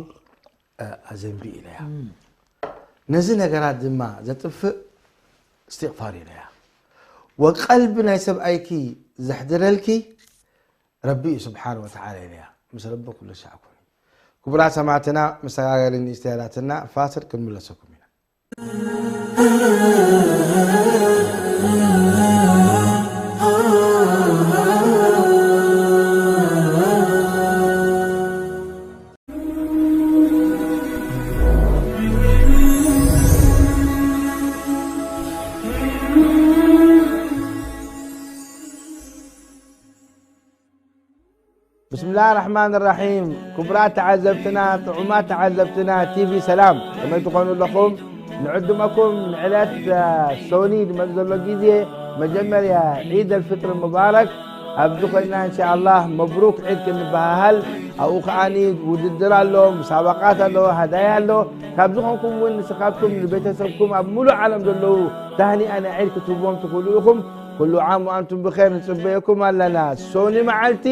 ኣዘንቢ ኢለያ ነዚ ነገራት ድማ ዘጥፍእ እስትቕፋር ኢለያ ወቀልቢ ናይ ሰብኣይኪ ዘሕድረልኪ ረቢ እዩ ስብሓን ወተዓላ ኢለያ ምስ ረቢ ኩሉ ሻዕ ኩኒ ክቡራት ሰማዕትና መሰጋገሪ ንእሽተያላትና ፋስል ክንምለሰኩም ኢና ብስምላህ ራሕማን ራሒም ክቡራት ተዓዘብትና ጥዑማት ተዓዘብትና ቲቪ ሰላም ከመይ ትኾኑ ኣለኹም ንዕድመኩም ንዕለት ሶኒ ዝመፅ ዘሎ ግዜ መጀመርያ ዒድ ኣልፍጥር ሙባረክ ኣብዚ ኮይና እንሻ ኣላህ መብሩክ ዒድ ክንበሃሃል ኣብኡ ከዓኒ ውድድር ኣሎ ሙሳበቃት ኣሎ ሃዳያ ኣሎ ካብ ዝኾንኩም እውን ንስኻትኩም ንቤተሰብኩም ኣብ ሙሉእ ዓለም ዘለዉ ታህኒኣ ናይ ዒድ ክትህብዎም ትኽእሉ ኢኹም ኩሉ ዓም ወኣንቱም ብኸይር ንጽበየኩም ኣለና። ሶኒ መዓልቲ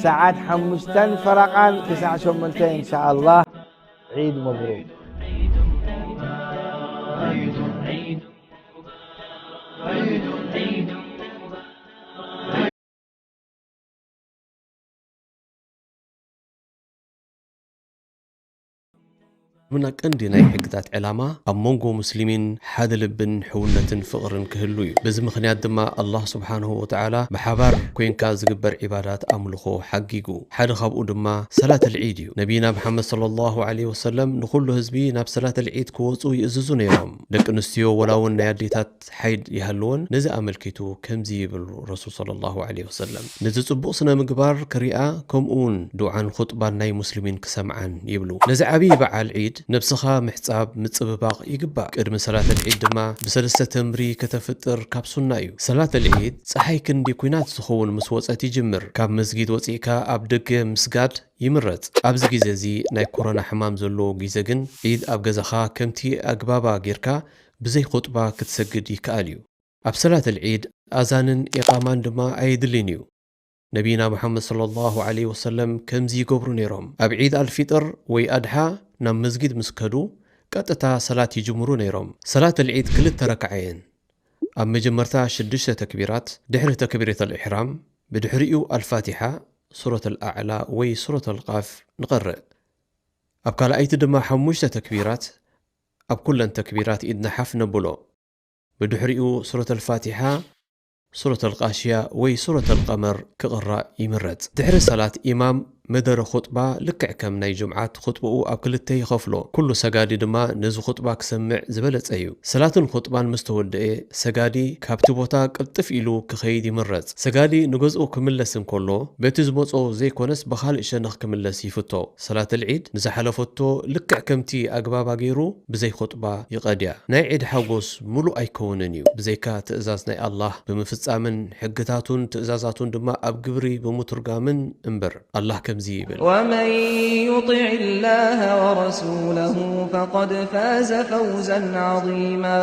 ሰዓት ሓሙሽተን ፈረቓን ክሳዕ ሸሞንተ እንሻኣላህ። ዒድ መብሩክ። ምና ቀንዲ ናይ ሕግታት ዕላማ ኣብ መንጎ ሙስሊሚን ሓደ ልብን ሕውነትን ፍቕርን ክህሉ እዩ። በዚ ምኽንያት ድማ ኣላህ ስብሓንሁ ወተዓላ ብሓባር ኮይንካ ዝግበር ዒባዳት ኣምልኾ ሓጊጉ። ሓደ ካብኡ ድማ ሰላተል ዒድ እዩ። ነቢይና መሓመድ ሰለላሁ ዐለይሂ ወሰለም ንኹሉ ህዝቢ ናብ ሰላተል ዒድ ክወፁ ይእዝዙ ነይሮም። ደቂ ኣንስትዮ ወላ እውን ናይ ኣዴታት ሓይድ ይሃልወን ነዚ ኣመልኪቱ ከምዚ ይብል ረሱል ሰለላሁ ዐለይሂ ወሰለም ነዚ ጽቡቕ ስነ ምግባር ክሪኣ ከምኡ እውን ዱዓን ኹጥባን ናይ ሙስሊሚን ክሰምዓን ይብሉ። ነዚ ዓብዪ በዓል ዒድ ነብስኻ ምሕጻብ ምጽብባቕ ይግባእ። ቅድሚ ሰላተል ዒድ ድማ ብሰለስተ ተምሪ ከተፍጥር ካብ ሱና እዩ። ሰላተል ዒድ ጸሓይ ክንዲ ኲናት ዝኸውን ምስ ወጸት ይጅምር። ካብ መስጊድ ወጺእካ ኣብ ደገ ምስጋድ ይምረጽ። ኣብዚ ግዜ እዚ ናይ ኮሮና ሕማም ዘለዎ ግዜ ግን ዒድ ኣብ ገዛኻ ከምቲ ኣግባባ ጌርካ ብዘይ ኹጥባ ክትሰግድ ይከኣል እዩ። ኣብ ሰላት ኣልዒድ ኣዛንን ኢቓማን ድማ ኣየድልይን እዩ። ነቢና መሓመድ ሰለላሁ ዐለይሂ ወሰለም ከምዚ ይገብሩ ነይሮም። ኣብ ዒድ ኣልፊጥር ወይ ኣድሓ ናብ መስጊድ ምስ ከዱ፣ ቀጥታ ሰላት ይጅምሩ ነይሮም። ሰላት ኣልዒድ ክልተ ረክዓ እየን። ኣብ መጀመርታ ሽዱሽተ ተክቢራት፣ ድሕሪ ተክቢረተል ኢሕራም፣ ብድሕሪኡ ኣልፋቲሓ፣ ሱረተል ኣዕላ ወይ ሱረተል ቃፍ ንቐርእ። ኣብ ካልኣይቲ ድማ ሓሙሽተ ተክቢራት፣ ኣብ ኩለን ተክቢራት ኢድና ሓፍ ነብሎ። ብድሕሪኡ ሱረተል ፋቲሓ፣ ሱረተል ቃሽያ ወይ ሱረተል ቀመር ክቕራእ ይምረጽ። ድሕሪ ሰላት ኢማም መደረ ኹጥባ ልክዕ ከም ናይ ጁምዓት ኹጥብኡ ኣብ ክልተ ይኸፍሎ። ኩሉ ሰጋዲ ድማ ነዚ ኹጥባ ክሰምዕ ዝበለጸ እዩ። ሰላትን ኹጥባን ምስ ተወደኤ፣ ሰጋዲ ካብቲ ቦታ ቅልጥፍ ኢሉ ክኸይድ ይምረጽ። ሰጋዲ ንገዝኡ ክምለስ እንከሎ፣ በቲ ዝመጾ ዘይኮነስ ብኻልእ ሸነኽ ክምለስ ይፍቶ። ሰላት ኣልዒድ ንዝሓለፈቶ ልክዕ ከምቲ ኣግባባ ገይሩ ብዘይ ኹጥባ ይቐድያ። ናይ ዒድ ሓጎስ ምሉእ ኣይከውንን እዩ፣ ብዘይካ ትእዛዝ ናይ ኣላህ ብምፍጻምን ሕግታቱን ትእዛዛቱን ድማ ኣብ ግብሪ ብምትርጋምን እምበር። ኣላህ ከምዚ ይብል። ومن يطع الله ورسوله فقد فاز فوزا عظيما.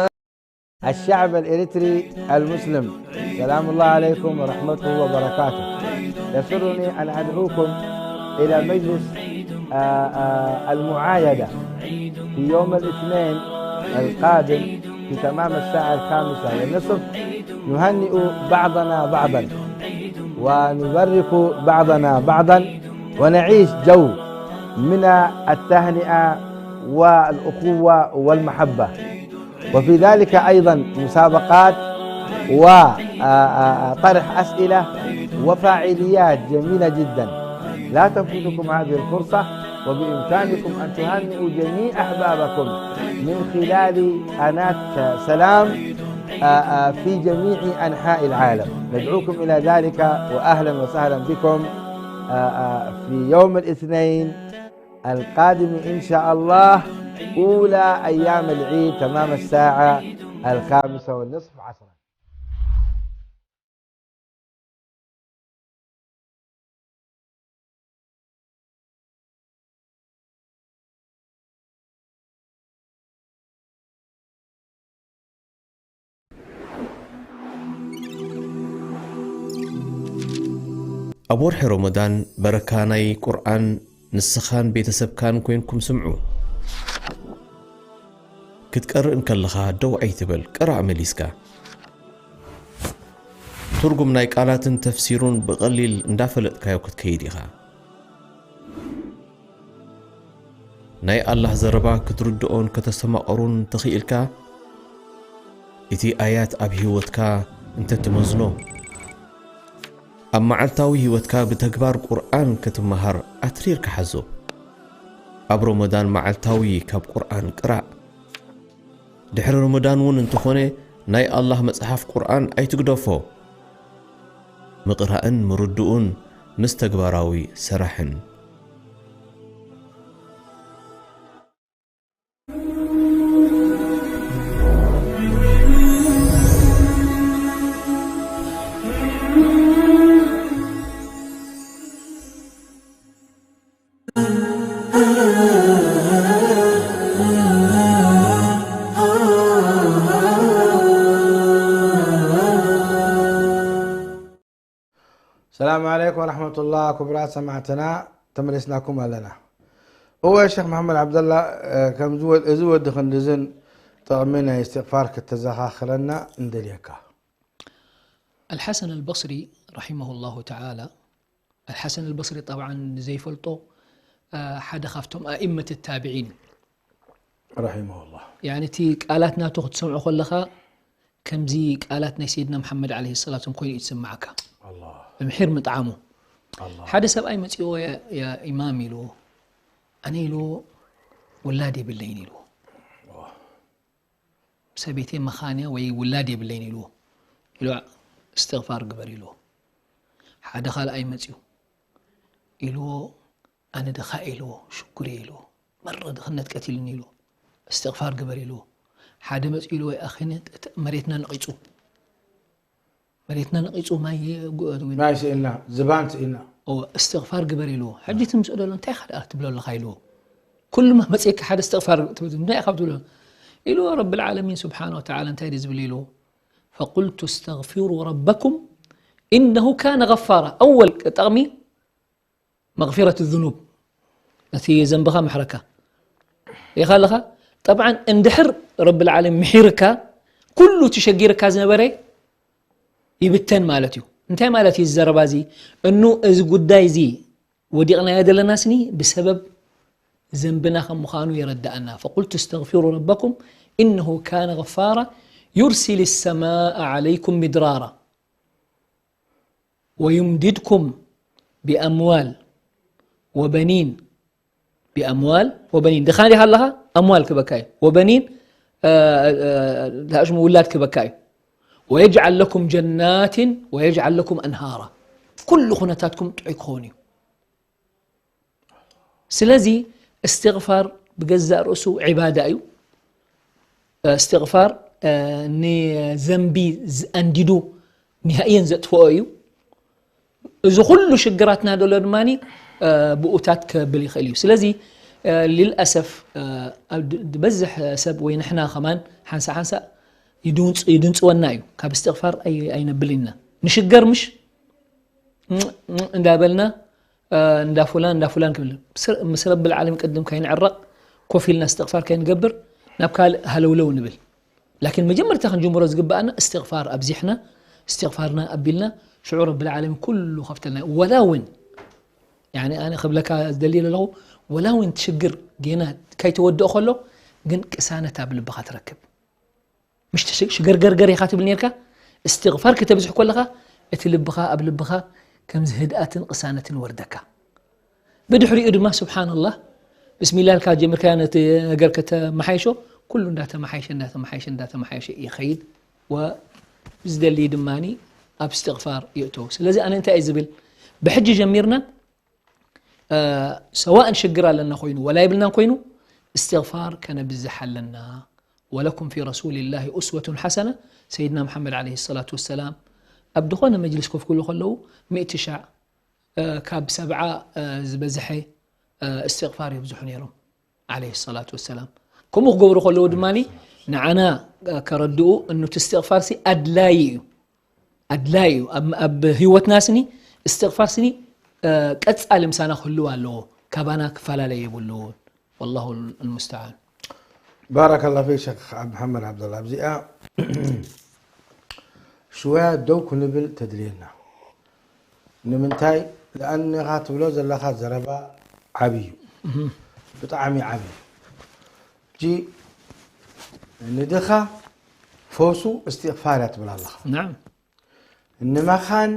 الشعب الإريتري المسلم، سلام الله عليكم ورحمته وبركاته. يسرني أن أدعوكم إلى مجلس، آه، آه، المعايدة في يوم الاثنين القادم في تمام الساعة الخامسة والنصف. نهنئ بعضنا بعضا ونبارك بعضنا بعضا ونعيش جو من التهنئة والأخوة والمحبة. وفي ذلك أيضًا مسابقات وطرح أسئلة وفاعليات جميلة جدًا. لا تفوتكم هذه الفرصة، وبإمكانكم أن تهنئوا جميع أحبابكم من خلال قناة سلام، آه، آه، في جميع أنحاء العالم. ندعوكم إلى ذلك، وأهلًا وسهلًا بكم، آه، آه، في يوم الاثنين القادم إن شاء الله، أولى أيام العيد، تمام الساعة الخامسة والنصف عصرا. ኣብ ወርሒ ረመዳን በረካ ናይ ቁርኣን ንስኻን ቤተሰብካን ኮይንኩም ስምዑ። ክትቀርእ እንከለኻ ደው ኣይትበል፣ ቅራእ መሊስካ። ትርጉም ናይ ቃላትን ተፍሲሩን ብቐሊል እንዳፈለጥካዮ ክትከይድ ኢኻ። ናይ ኣላህ ዘረባ ክትርድኦን ከተስተማቕሩን ተኽኢልካ፣ እቲ ኣያት ኣብ ህይወትካ እንተትመዝኖ፣ ኣብ መዓልታዊ ህይወትካ ብተግባር ቁርኣን ክትመሃር ኣትሪርካ ሓዞ። ኣብ ረመዳን መዓልታዊ ካብ ቁርኣን ቅራእ። ድሕሪ ረመዳን እውን እንተኾነ ናይ ኣላህ መጽሓፍ ቁርኣን ኣይትግደፎ። ምቕራእን ምርድኡን ምስ ተግባራዊ ሰራሕን። ሰላም ዓለይኩም ወረሕመቱላህ። ክቡራት ሰማዕትና፣ ተመሊስናኩም ኣለና። እወ፣ ሸኽ መሓመድ ዓብደላ፣ እ፣ ከምዚ ወ-፣ እዚ ወዲ ክንድዝን ጥቕሚ ናይ እስትቕፋር ክተዘኻኽረና እንደልየካ። ኣልሓሰን ኣልበስሪ ረሒመሁላሁ ተዓላ፣ ኣልሓሰን ኣልበስሪ ጠብዓን ንዘይፈልጦ፣ እ፣ ሓደ ካብቶም ኣኢመት ታቢዒን እዩ። ረሒመሁላህ። ያኒ እቲ ቃላት ናቱ ክትሰምዖ ከለኻ ከምዚ ቃላት ናይ ሰይድና መሓመድ ዓለይሂ ሰላም ኮይኑ እዩ ዝስምዓካ። ኣላህ። ብምሒር ምጥዓሙ። ኣላህ። ሓደ ሰብኣይ መጺዎ፣ "ያ፣ ያ ኢማም" ኢልዎ። "ኣነ" ኢልዎ፣ "ውላድ የብለይን" ኢልዎ። ዋው። "ሰበይተይ መኻንያ ወይ ውላድ የብለይን" ኢልዎ። ኢልዎ፣ "እስትግፋር ግበር" ኢልዎ። ሓደ ካልኣይ መጺኡ ኢልዎ፣ "ኣነ ድኻ" ኢልዎ፣ "ሽጉር" ኢልዎ፣ "መረ ድኽነት ቀቲልኒ" ኢልዎ፣ "እስትግፋር ግበር" ኢልዎ። ሓደ መጺኡ ኢልዎ፣ "ኣኺ ነ-፣ መሬትና ነቒጹ፣ መሬትና ነቒጹ፣ ማይ የ-፣ ጉ-፣ ማይ ስኢና፣ ዝባን ስኢና። እዎ፣ እስትግፋር ግበር" ኢልዎ። ሕጂ ትምስኦ ደሎ፣ "እንታይ ኢኻ ደኣ ትብሎ ኣለኻ?" ኢልዎ። "ኩሉ ማ መጺእካ ሓደ እስትግፋር ትብል፣ እንታይ ኢኻ ትብሎ?" ኢልዎ፣ "ረብል ዓለሚን ስብሓነ ወተዓላ እንታይ ድዩ ዝብል?" ኢልዎ። فقلت استغفروا ربكم إنه كان غفارا. أول ጠቕሚ مغفرة الذنوب፣ ነቲ ዘንብኻ ምሕረካ። ሪኢኻ ኣለኻ? ጠብዓን እንድሕር ረብል ዓለሚን ምሒርካ፣ ኩሉ እቲ ሸጊርካ ዝነበረ ይብተን ማለት እዩ። እንታይ ማለት እዩ እዚ ዘረባ እዚ? እኑ እዚ ጉዳይ እዚ ወዲቕናዮ ዘለና ስኒ ብሰበብ ዘንብና ከም ምዃኑ የረድኣና። فقلت استغفروا ربكم إنه كان غفارا يرسل السماء عليكم مدرارا ويمددكم بأموال وبنين، بأموال وبنين. ድኻ ዲኻ ኣለኻ? ኣምዋል ክበካ እዩ። وبنين፣ እ፣ እ፣ እ፣ ላሽሙ ውላድ ክበካ እዩ። ويجعل لكم جنات ويجعل لكم أنهارا. ኩሉ ኩነታትኩም ጥዑይ ክኸውን እዩ። ስለዚ እስትግፋር ብገዛእ ርእሱ ዒባዳ እዩ። እስትግፋር፣ እ፣ ንዘንቢ ዝ-፣ ኣንዲዱ ንሃእየን ዘጥፍኦ እዩ። እዚ ኩሉ ሽግራትና ደሎ ድማ፣ እ፣ ብኡታት ከብል ይኽእል እዩ። ስለዚ፣ እ፣ ሊልኣሰፍ፣ እ፣ ኣብ ድ-፣ ዝበዝሕ ሰብ ወይ ንሕና ከማን ሓንሳእ ሓንሳእ ይድንጽ-፣ ይድንጽወና እዩ። ካብ እስትግፋር ኣይ-፣ ኣይነብል ኢና። ንሽገር ምሽ እንዳበልና፣ እ፣ እንዳ ፉላን፣ እንዳ ፉላን ክብል። ምስ፣ ምስ ረብል ዓለሚን ቅድም ከይንዕረቕ፣ ኮፍ ኢልና እስትግፋር ከይንገብር፣ ናብ ካልእ ሃለውለው ንብል። ላኪን መጀመርታ ክንጅምሮ ዝግብኣና እስትግፋር ኣብዚሕና፣ እስትግፋርና ኣቢልና፣ ሽዑ ረብል ዓለሚን ኩሉ ከፍተልና። ወላ እውን፣ ያኒ ኣነ ክብለካ ዝደሊ ዘለኹ፣ ወላ እውን እቲ ሽግር ጌና ከይተወድኦ ከሎ፣ ግን ቅሳነት ኣብ ልብኻ ትረክብ። ምሽ ትሽ-፣ ሽገርገርገር ኢኻ ትብል ኔርካ፣ እስትግፋር ክተብዝሕ ከለኻ፣ እቲ ልብኻ፣ ኣብ ልብኻ ከምዚ ህድኣትን ቅሳነትን ወርደካ። ብድሕሪኡ ድማ፣ ስብሓንላህ፣ ብስሚላ ኢልካ ጀሚርካዮ ነቲ ነገር ከተመሓይሾ፣ ኩሉ እንዳተመሓየሸ፣ እንዳተመሓየሸ፣ እንዳተመሓየሸ ይኸይድ፣ ወብዝደሊ ድማ ኣብ እስትግፋር ይእተው። ስለዚ ኣነ እንታይ እየ ዝብል? ብሕጂ ጀሚርና፣ እ፣ ሰዋእን ሽግር ኣለና ኮይኑ፣ ወላ የብልናን ኮይኑ፣ እስትግፋር ከነብዝሕ ኣለና። ولكم في رسول الله أسوة حسنة። ሰይድና መሓመድ ዓለይሂ ሰላቱ ወሰላም ኣብ ዝኾነ መጅልስ ኮፍ ክብሉ ከለዉ፣ ሚእቲ ሻዕ፣ እ፣ ካብ ሰብዓ፣ እ፣ ዝበዝሐ፣ እ፣ እስትግፋር የብዝሑ ነይሮም፣ ዓለይሂ ሰላቱ ወሰላም። ከምኡ ክገብሩ ከለዉ ድማ፣ ንዓና፣ እ፣ ከረድኡ፣ እኑ እቲ እስትግፋር ሲ ኣድላዪ እዩ። ኣድላዪ እዩ። ኣብ፣ ኣብ ህይወትና ስኒ፣ እስትግፋር ስኒ፣ እ፣ ቀጻሊ ምሳና ክህልው ኣለዎ። ካባና ክፈላለ የብሉን። والله المستعان። ባረከላሁ ፊክ ሸኽ ዓብድ መሓመድ ዓብደላ። ኣብዚኣ ሽወያ ደው ክንብል ተድልየና። ንምንታይ? ለኣን ኢኻ ትብሎ ዘለኻ ዘረባ ዓብዪ እዩ። ብጣዕሚ ዓብዪ። ሕጂ ንድኻ ፈውሱ እስትግፋር እያ ትብል ኣለኻ። ናም። ንመኻን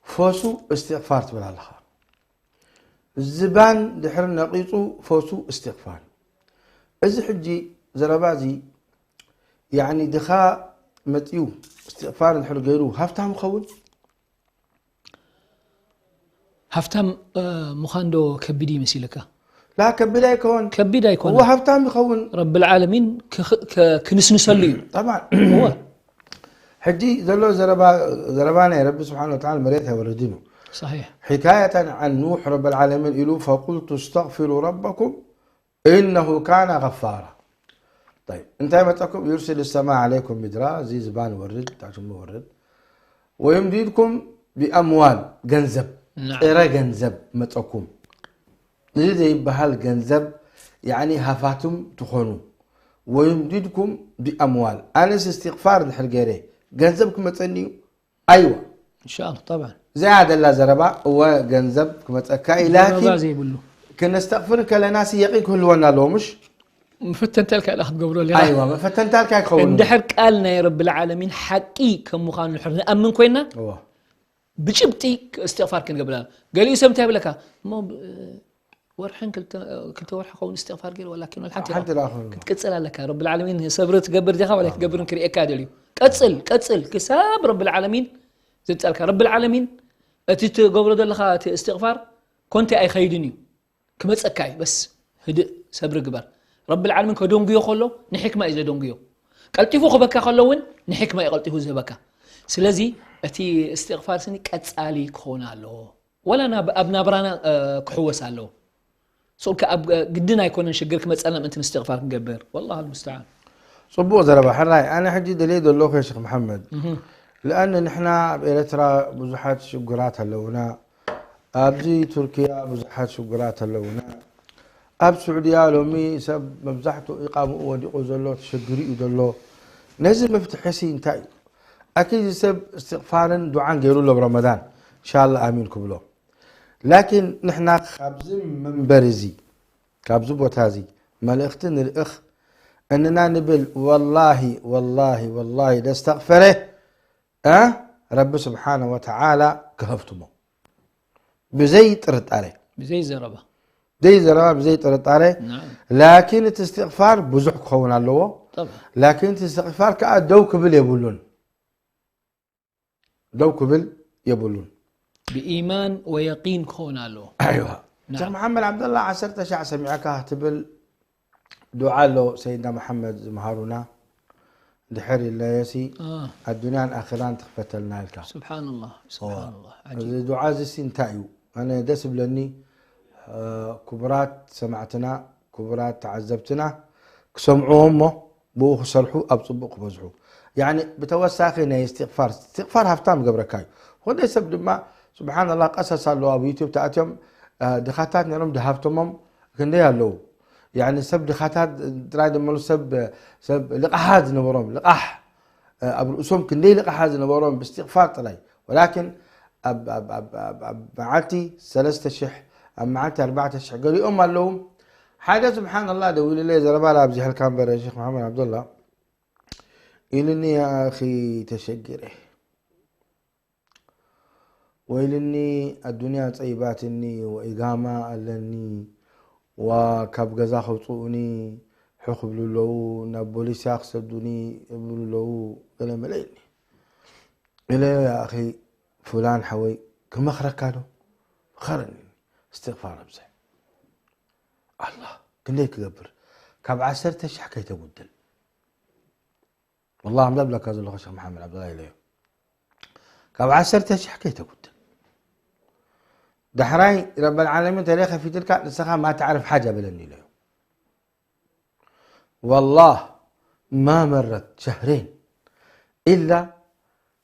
ፈውሱ እስትግፋር ትብል ኣለኻ። ዝባን ድሕሪ ነቒጹ ፈውሱ እስትግፋር። እዚ ሕጂ ዘረባ እዚ፣ ያዕኒ ድኻ መጺኡ እስትግፋር እንድሕር ገይሩ ሃፍታም ይኸውን? ሃፍታም፣ እ፣ ምዃን ዶ ከቢድ እዩ መሲልካ? ላ፣ ከቢድ ኣይከውን። ከቢድ ኣይኮነ። እወ፣ ሃፍታም ይኸውን። ረብል ዓለሚን ክኽ-፣ ከ-፣ ክንስንሰሉ እዩ። ጠብዓን። እወ። ሕጂ ዘሎ ዘረባ፣ ዘረባ ናይ ረቢ ስብሓን ወተዓላ መሬት ኣይወረድን እዩ። صحيح። حكاية عن نوح رب العالمين ኢሉ فقلت استغفروا ربكم إنه كان غفارا. طيب، እንታይ መፀኩም? يرسل السماء عليكم مدرارا፣ እዚ ዝባን ወርድ፣ ታችሞ ወርድ። ويمددكم بأموال፣ ገንዘብ፣ نعم. ጥረ ገንዘብ መፀኩም። እዚ ዘይበሃል ገንዘብ፣ ያዕኒ ሃፋትም ትኾኑ። ويمددكم بأموال። ኣነስ እስትግፋር ድሕር ገይረ፣ ገንዘብ ክመፀኒ እዩ? ኣይዋ። إن شاء الله، طبعا። እዚኣ ደላ ዘረባ፣ እወ ገንዘብ ክመፀካ እዩ። ላኪን ዘረባ ዘይብሉ። ክነስተግፍር ከለና ሲ የቂን ክህልወና ኣለዎ፣ ምሽ? መፈተንታ ኢልካ ኢኻ ክትገብሮ ኣለኻ። ኣይዋ፣ መፈተንታ ኢልካ ይኸውን። እንድሕር ቃል ናይ ረብል ዓለሚን ሓቂ ከም ምዃኑ እንድሕር ንኣምን ኮይና፣ እወ። ብጭብጢ እስትግፋር ክንገብር ኣለና። ገሊኡ ሰብ እንታይ ይብለካ? እሞ ብ-፣ ወርሕን ክልተ፣ ክልተ ወርሒ ኸውን እስትግፋር ገይረ፣ ወላኪን ወላ ሓንቲ ሓንቲ ኢኻ። ደኣ ኸውን። ክትቅጽል ኣለካ። ረብል ዓለሚን ሰብሪ ትገብር ዲኻ፣ ወላ ኣይትገብርን ክርእየካ ደልዩ። ቀጽል፣ ቀጽል፣ ክሳብ ረብል ዓለሚን ዘብጻልካ። ረብል ዓለሚን እቲ ትገብሮ ዘለኻ እቲ እስትግፋር ኮንተ ኣይኸይድን እዩ። ክመጸካ እዩ። በስ ህድእ፣ ሰብሪ ግበር። ረብል ዓለሚን ከደንጉዮ ከሎ ንሕክማ እዩ ዘደንጉዮ። ቀልጢፉ ክበካ ከሎ እውን ንሕክማ እዩ ቀልጢፉ ዝህበካ። ስለዚ እቲ እስትግፋር ስኒ ቀጻሊ ክኸውን ኣለዎ። ወላ ናብ፣ ኣብ ናብራና፣ እ፣ ክሕወስ ኣለዎ። ሶልካ ኣብ፣ እ፣ ግድን ኣይኮነን ሽግር ክመጸና ምእንቲ እስትግፋር ክንገብር። والله المستعان። ጽቡቕ ዘረባ። ሕራይ፣ ኣነ ሕጂ ደልየ ዘለኹ፣ ያ ሸኽ መሓመድ፣ እህ። ለኣነ ንሕና ኣብ ኤርትራ ብዙሓት ሽጉራት ኣለውና፣ ኣብዚ ቱርክያ ብዙሓት ሽጉራት ኣለውና፣ ኣብ ስዑድያ ሎሚ ሰብ መብዛሕትኡ ኢቓምኡ ወዲቑ ዘሎ፣ ተሸጊሩ እዩ ዘሎ። ነዚ መፍትሒ ሲ እንታይ እዩ? ኣኪድ ሰብ እስትቕፋርን ዱዓን ገይሩ ኣሎ ኣብ ረመዳን፣ ኢንሻላህ ኣሚን ክብሎ። ላኪን ንሕና ካብዚ መንበር እዚ፣ ካብዚ ቦታ እዚ መልእኽቲ ንልእኽ እንና ንብል፣ ወላሂ፣ ወላሂ፣ ወላሂ፣ ደስተቕፈረ፣ እ፣ ረቢ ስብሓነ ወተዓላ ክሀፍትሞ። ብዘይ ጥርጣሬ። ብዘይ ዘረባ። ብዘይ ዘረባ፣ ብዘይ ጥርጣሬ። ናም። ላኪን እቲ እስትቕፋር ብዙሕ ክኸውን ኣለዎ። ጠብዓ። ላኪን እቲ እስትቕፋር ከኣ ደው ክብል የብሉን። ደው ክብል የብሉን። ብኢማን ወየቂን ክኸውን ኣለዎ። ኣይዋ። ናም። ሸኽ መሓመድ ዓብደላ፣ ዓሰርተ ሻዕ ሰሚዕካ ትብል ዱዓ ኣሎ፣ ሰይድና መሓመድ ዝመሃሩና፣ ድሕር ኢለየሲ፣ አ። ኣዱንያን ኣኽራን ትኽፈተልና ኢልካ። ስብሓንላህ፣ ዋ። ስብሓንላህ፣ ዓጂብ። እዚ ዱዓ እዚ ሲ እንታይ እዩ? ኣነ ደስ ብለኒ፣ እ፣ ክቡራት ሰማዕትና፣ ክቡራት ተዓዘብትና ክሰምዕዎ እሞ ብኡ ክሰርሑ ኣብ ጽቡቕ ክበዝሑ። ያኒ ብተወሳኺ ናይ እስትቕፋር፣ እስትቕፋር ሃፍታም ይገብረካ እዩ። ክንደይ ሰብ ድማ፣ ስብሓንላህ፣ ቀሰስ ኣለዎ ኣብ ዩቱብ ተኣትዮም፣ እ፣ ድኻታት ነይሮም ድሃብተሞም ክንደይ ኣለዉ። ያኒ ሰብ ድኻታት ጥራይ ደመሉ ሰብ፣ ሰብ ልቓሓት ዝነበሮም፣ ልቓሕ፣ እ፣ ኣብ ርእሶም ክንደይ ልቓሓት ዝነበሮም ብእስትቕፋር ጥራይ። ወላኪን ኣብ፣ ኣብ፣ ኣብ፣ ኣብ፣ ኣብ መዓልቲ ሰለስተ ሽሕ፣ ኣብ መዓልቲ ኣርባዕተ ሽሕ ገሊኦም ኣለዉ። ሓደ ስብሓንላህ ደዊሉለይ፣ ዘረባ ላብዚሐልካ እምበር ሸኽ መሓመድ ዓብደላ፣ ኢሉኒ፣ "ያ ኣኺ ተሸጊረ፣ ወይልኒ ኣዱንያ ጸይባትኒ፣ ወኢጋማ ኣለኒ፣ ዋ ካብ ገዛ ከውጽኡኒ ሕኽ ይብሉ ኣለዉ፣ ናብ ቦሊስያ ክሰዱኒ ይብሉ ኣለዉ፣ ገለ መለ" ኢልኒ። ኢለ፣ "ያ ኣኺ ፉላን ሓወይ ክመኽረካ ዶ? ምኸረኒ፣ እስትቕፋር ኣብዝሕ። ኣላህ፣ ክንደይ ክገብር? ካብ ዓሰርተ ሽሕ ከይተጉድል። ወላሂ፣ ኣምላኽ ዝብለካ ዘለኹ ሸኽ መሓመድ ዓብደላ ኢለዮ። ካብ ዓሰርተ ሽሕ ከይተጉድል። ዳሕራይ ረበል ዓለሚን ተለይ ከፊትልካ፣ ንስኻ ማ ተዕርፍ ሓጃ በለኒ" ኢለዮ። ወላሂ፣ ማ መረት ሸህሬን ኢላ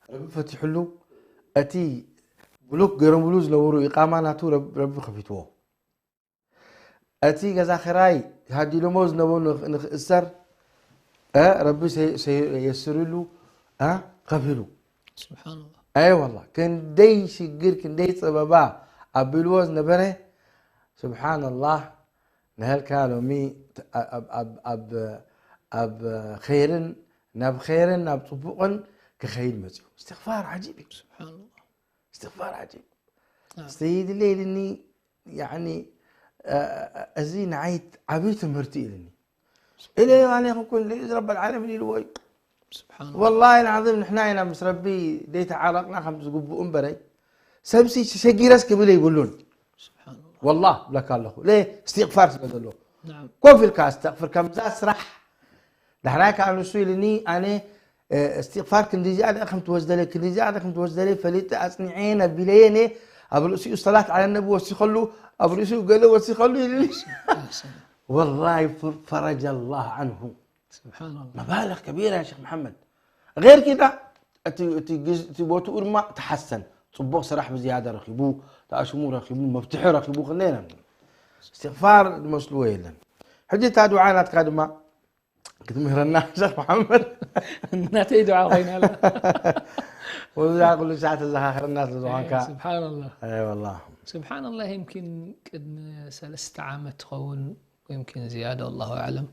ረቢ ፈቲሕሉ፣ እቲ ብሎክ ገይሮምሉ ዝነበሩ ኢቃማ ናቱ ረብ-፣ ረቢ ከፊትዎ። እቲ ገዛ ኽራይ ሃዲሎሞ ዝነበሩ ንኽ-፣ ንኽእሰር፣ እ፣ ረቢ ሰ-፣ ሰ-፣ የስርሉ፣ እ፣ ከፊሉ። ስብሓንላህ። ኣይ ወላ፣ ክንደይ ሽግር፣ ክንደይ ጸበባ ኣቢልዎ ዝነበረ፣ ስብሓንላህ፣ ንሃልካ ሎሚ ት-፣ ኣ-፣ ኣብ፣ ኣብ፣ ኣብ፣ ኣብ ኸይርን፣ ናብ ኸይርን ናብ ጽቡቕን ክኸይድ መጽዩ። እስትኽፋር ዓጂብ እዩ። ስብሓንላህ። እስትኽፋር ዓጂብ። ናም። እስቲ ድለ ኢልኒ፣ ያዕኒ፣ እ፣ እዚ ንዓይ ዓብዪ ትምህርቲ ኢልኒ። ኢለ ኣነ ይኹንኩን ልእዝ ረበል ዓለሚን ኢልዎ እዩ። ስብሓንላህ። ወላሂ ልዓዚም ንሕና ኢና ምስ ረቢ ደይተዓረቕና ከም ዝግብኡ እምበረይ፣ ሰብሲ ተሸጊረስ ክብል የብሉን። ስብሓንላህ። ወላሂ ብለካ ኣለኹ። ለ እስትቕፋር ስለ ዘሎ። ናም። ኮፍ ኢልካ ኣስተቕፍር ከምዛ ስራሕ። ዳሕራይ ከኣ ንሱ ኢልኒ፣ ኣነ፣ እ፣ እስትቕፋር ክንዲዚኣ ደኣ ከም ትወስደለይ፣ ክንዲዚኣ ደኣ ከም ትወስደለይ ፈሊጠ ኣጽኒዐ ነቢለየ እኔ፣ ኣብ ርእሲኡ ሰላት ዓለ ነቢ ወሲኸሉ፣ ኣብ ርእሲኡ ገለ ወሲኸሉ ኢልኒ። ኣሕሰን። ወላሂ ፈ-፣ ፈረጀ ላህ ዓንሁ። ስብሓንላህ። መባልግ ከቢራ ያ ሸኽ መሓመድ። ገይር ኪዳ፣ እቲ፣ እቲ ግዝ-፣ እቲ ቦትኡ ድማ ተሓሰን። ጽቡቕ ስራሕ ብዝያዳ ረኺቡ፣ ተኣሽሙ ረኺቡ፣ መፍትሒ ረኺቡ ክንደይ ኢና ንብል። እስትቕፋር ዝመስልዎ የለን። ሕጂ እታ ዱዓ ናትካ ድማ ክትምህረና ሸኽ መሓመድ። ናተይ ዱዓ ኮይና ኣላ። ወዛ ኩሉ ሰዓት ተዘኻኽረና ስለ ዝኾንካ። ስብሓንላህ። ኣይ ወላ። ስብሓንላህ፣ يمكن ቅድሚ ሰለስተ ዓመት ትኸውን፣ يمكن ዝያዳ፣ الله أعلم።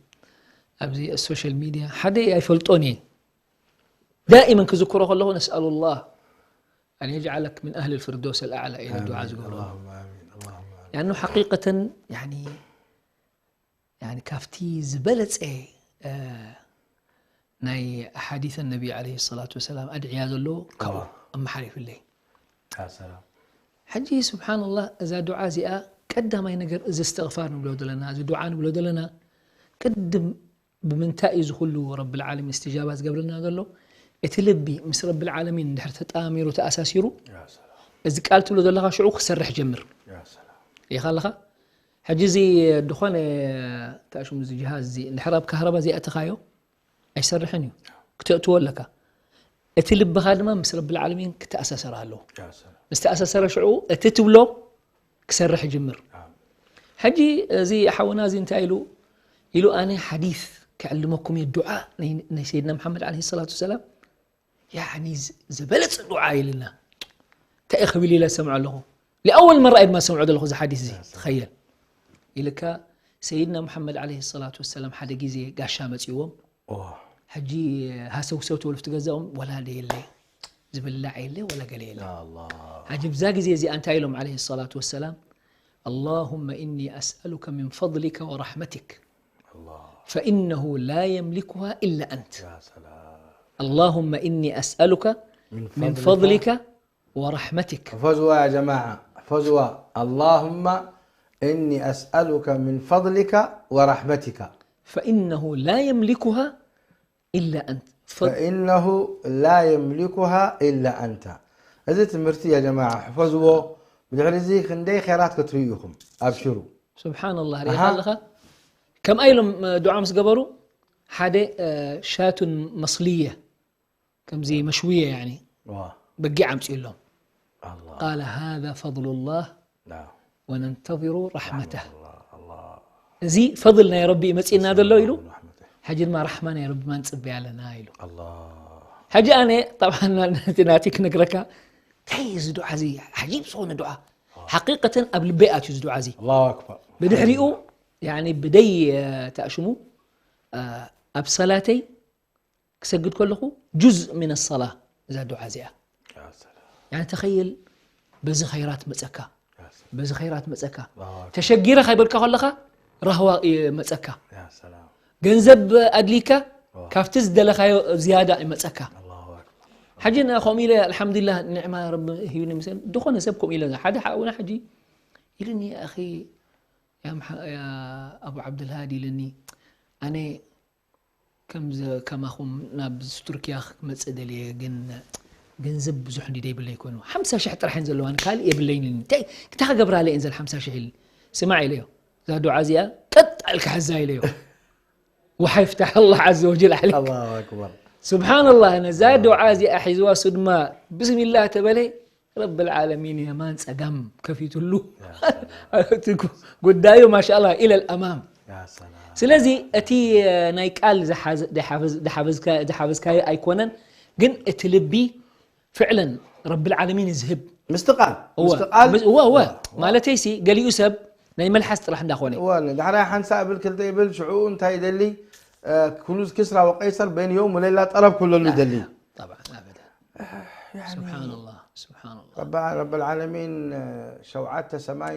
ኣብዚ ሶሻል ሚድያ ሓደ ኣይፈልጦን እየ። دائما ክዝክሮ ከለኹ نسأل الله أن يجعلك من أهل الفردوس الأعلى ኢለ ዱዓ ኣሚን። ዝገብሮ። اللهم آمين. اللهم آمين. لأنه حقيقة يعني يعني ካብቲ ዝበለጸ፣ እ፣ ናይ ኣሓዲስ ነቢ ዓለይሂ ሰላቱ ወሰላም ኣድዕያ ዘሎ ካብኡ ኣዋ። ኣመሓሊፉለይ። ያ ሰላም። ሕጂ ስብሓንላህ፣ እዛ ዱዓ እዚኣ ቀዳማይ ነገር እዚ እስትቕፋር ንብሎ ዘለና፣ እዚ ዱዓ ንብሎ ዘለና፣ ቅድም ብምንታይ እዩ እዚ ኩሉ ረብል ዓለሚን እስትጃባ ዝገብረልና ዘሎ? እቲ ልቢ ምስ ረብል ዓለሚን እንድሕር ተጣሚሩ፣ ተኣሳሲሩ፣ ያ ሰላም። እዚ ቃል ትብሎ ዘለኻ ሽዑ ክሰርሕ ጀምር። ያ ሰላም። ሪኢኻ ኣለኻ? ሕጂ እዚ ድኾነ፣ እንታይ ሽሙ፣ እዚ ጅሃዝ እዚ እንድሕር ኣብ ካህረባ ዘይኣተኻዮ፣ ኣይሰርሕን እዩ። ክተእትዎ ኣለካ። እቲ ልብኻ ድማ ምስ ረብል ዓለሚን ክተኣሳሰር ኣለዎ። ምስ ተኣሳሰረ ሽዑ እቲ ትብሎ ክሰርሕ ይጅምር። ሕጂ እዚ ሓውና እዚ እንታይ ኢሉ ኢሉ፣ ኣነ ሓዲስ ክዕልመኩም እየ፣ ዱዓ ናይ ናይ ሰይድና መሓመድ ዓለይሂ ሰላቱ ወሰላም፣ ያኒ ዝ- ዝበለጸ ዱዓ ኢልና። እንታይ እዩ ክብል ኢለ ዝሰምዖ ኣለኹ። ሊኣወል መራ እየ ድማ ዝሰምዖ ዘለኹ እዚ ሓዲስ እዚ። ተኸየል ኢልካ፣ ሰይድና መሓመድ ዓለይሂ ሰላቱ ወሰላም ሓደ ግዜ ጋሻ መጺዎም። ሕጂ ሃሰውሰው ትበሉ ኣብቲ ገዛኦም፣ ወላ ደየለ ዝብላዕ የለ፣ ወላ ገለ የለ። ሕጂ ብዛ ግዜ እዚኣ እንታይ ኢሎም ዓለይሂ ሰላቱ ወሰላም? اللهم إني أسألك من فضلك ورحمتك فإنه لا يملكها إلا أنت. اللهم إني أسألك من فضلك ورحمتك. احفظوها يا جماعة، احفظوها. اللهم إني أسألك من فضلك ورحمتك. فإنه لا يملكها إلا أنت. ف- فإنه لا يملكها إلا أنت. እዚ ትምህርቲ يا جماعة احفظوه. ብድሕሪ እዚ ክንደይ ኸይራት ክትርእዩ ኢኹም። ኣብሽሩ። سبحان الله، ርኢኻ ኣለኻ? ከምኣ ኢሎም ዱዓ ምስ ገበሩ ሓደ ሻቱን መስልየ ከምዚ መሽውየ ያኒ በጊዕ ኣምፅኡሎም። قال هذا فضل الله وننتظر رحمته. እዚ ፈضል ናይ ረቢ እዩ መፅእና ዘሎ ኢሉ። ሕጂ ድማ ራሕማ ናይ ረቢ ማን ፅበያ ኣለና ኢሉ። ሕጂ ኣነ طبعا ናቲ ክነግረካ እንታይ እዚ ዱዓ እዚ ዓጂብ ዝኾነ ዱዓ ሓቂቀተን ኣብ ልበይ ኣትዩ እዚ ዱዓ እዚ። ብድሕሪኡ ያኒ ብደይ ተኣሽሙ ኣብ ሰላተይ ክሰግድ ከለኹ ጁዝ ምን ሰላ እዛ ዱዓ እዚኣ ያኒ ተኸይል በዚ ኸይራት መፀካ በዚ ኸይራት መፀካ ተሸጊረ ከይበልካ ከለኻ ራህዋ መፀካ ገንዘብ ኣድሊካ ካብቲ ዝደለኻዮ ዝያዳ ይመፀካ። ሕጂ ከምኡ ኢለ ኣልሓምዱሊላህ ኒዕማ ረቢ ሂብኒ ምስ ዝኾነ ሰብ ከምኡ ኢለ ሓደ ሓውና ሕጂ ኢሉኒ ኣኺ ኣቡ ዓብዱልሃዲ ኢሉኒ ኣነ ከምዚ ከማኹም ናብ ቱርኪያ ክመጽእ ደልየ ግን ገንዘብ ብዙሕ እንዲ ደይብለይ ኮይኑ ሓምሳ ሽሕ ጥራሕ እየን ዘለዋኒ ካልእ የብለይን እንታይ ክታ ክገብራለ እየን ዘል ሓምሳ ሽሕ ኢል ስማዕ ኢለዮ እዛ ዱዓ እዚኣ ቀጥ ኣልካ ሕዛ ኢለዮ وحيفتح الله عز وجل عليك. الله أكبر. سبحان الله ነዛ ዱዓ እዚኣ ሒዝዋ ሱድማ ብስሚላህ ተበለ ረብል ዓለሚን የማን ጸጋም ከፊቱሉ ጉዳዩ ማሻላ ኢለል ኣማም ስለዚ እቲ ናይ ቃል ዝሓብዝካዮ ኣይኮነን ግን እቲ ልቢ ፍዕለን ረብል ዓለሚን ዝህብ ምስቲ ቃል ምስቲ ቃል እወ እወ ማለተይሲ ገሊኡ ሰብ ናይ መልሓስ ጥራሕ እንዳኾነ ዳሕራይ ሓንሳ እብል ክልተ ይብል ሽዑ እንታይ ይደሊ ኩሉ ክስራ ወቀይሰር በይን የውም ወሌላ ጠረብ ኩለሉ ይደሊ طبعا ابدا سبحان الله سبحان الله ረብ ዓለሚን ሸውዓተ ሰማይ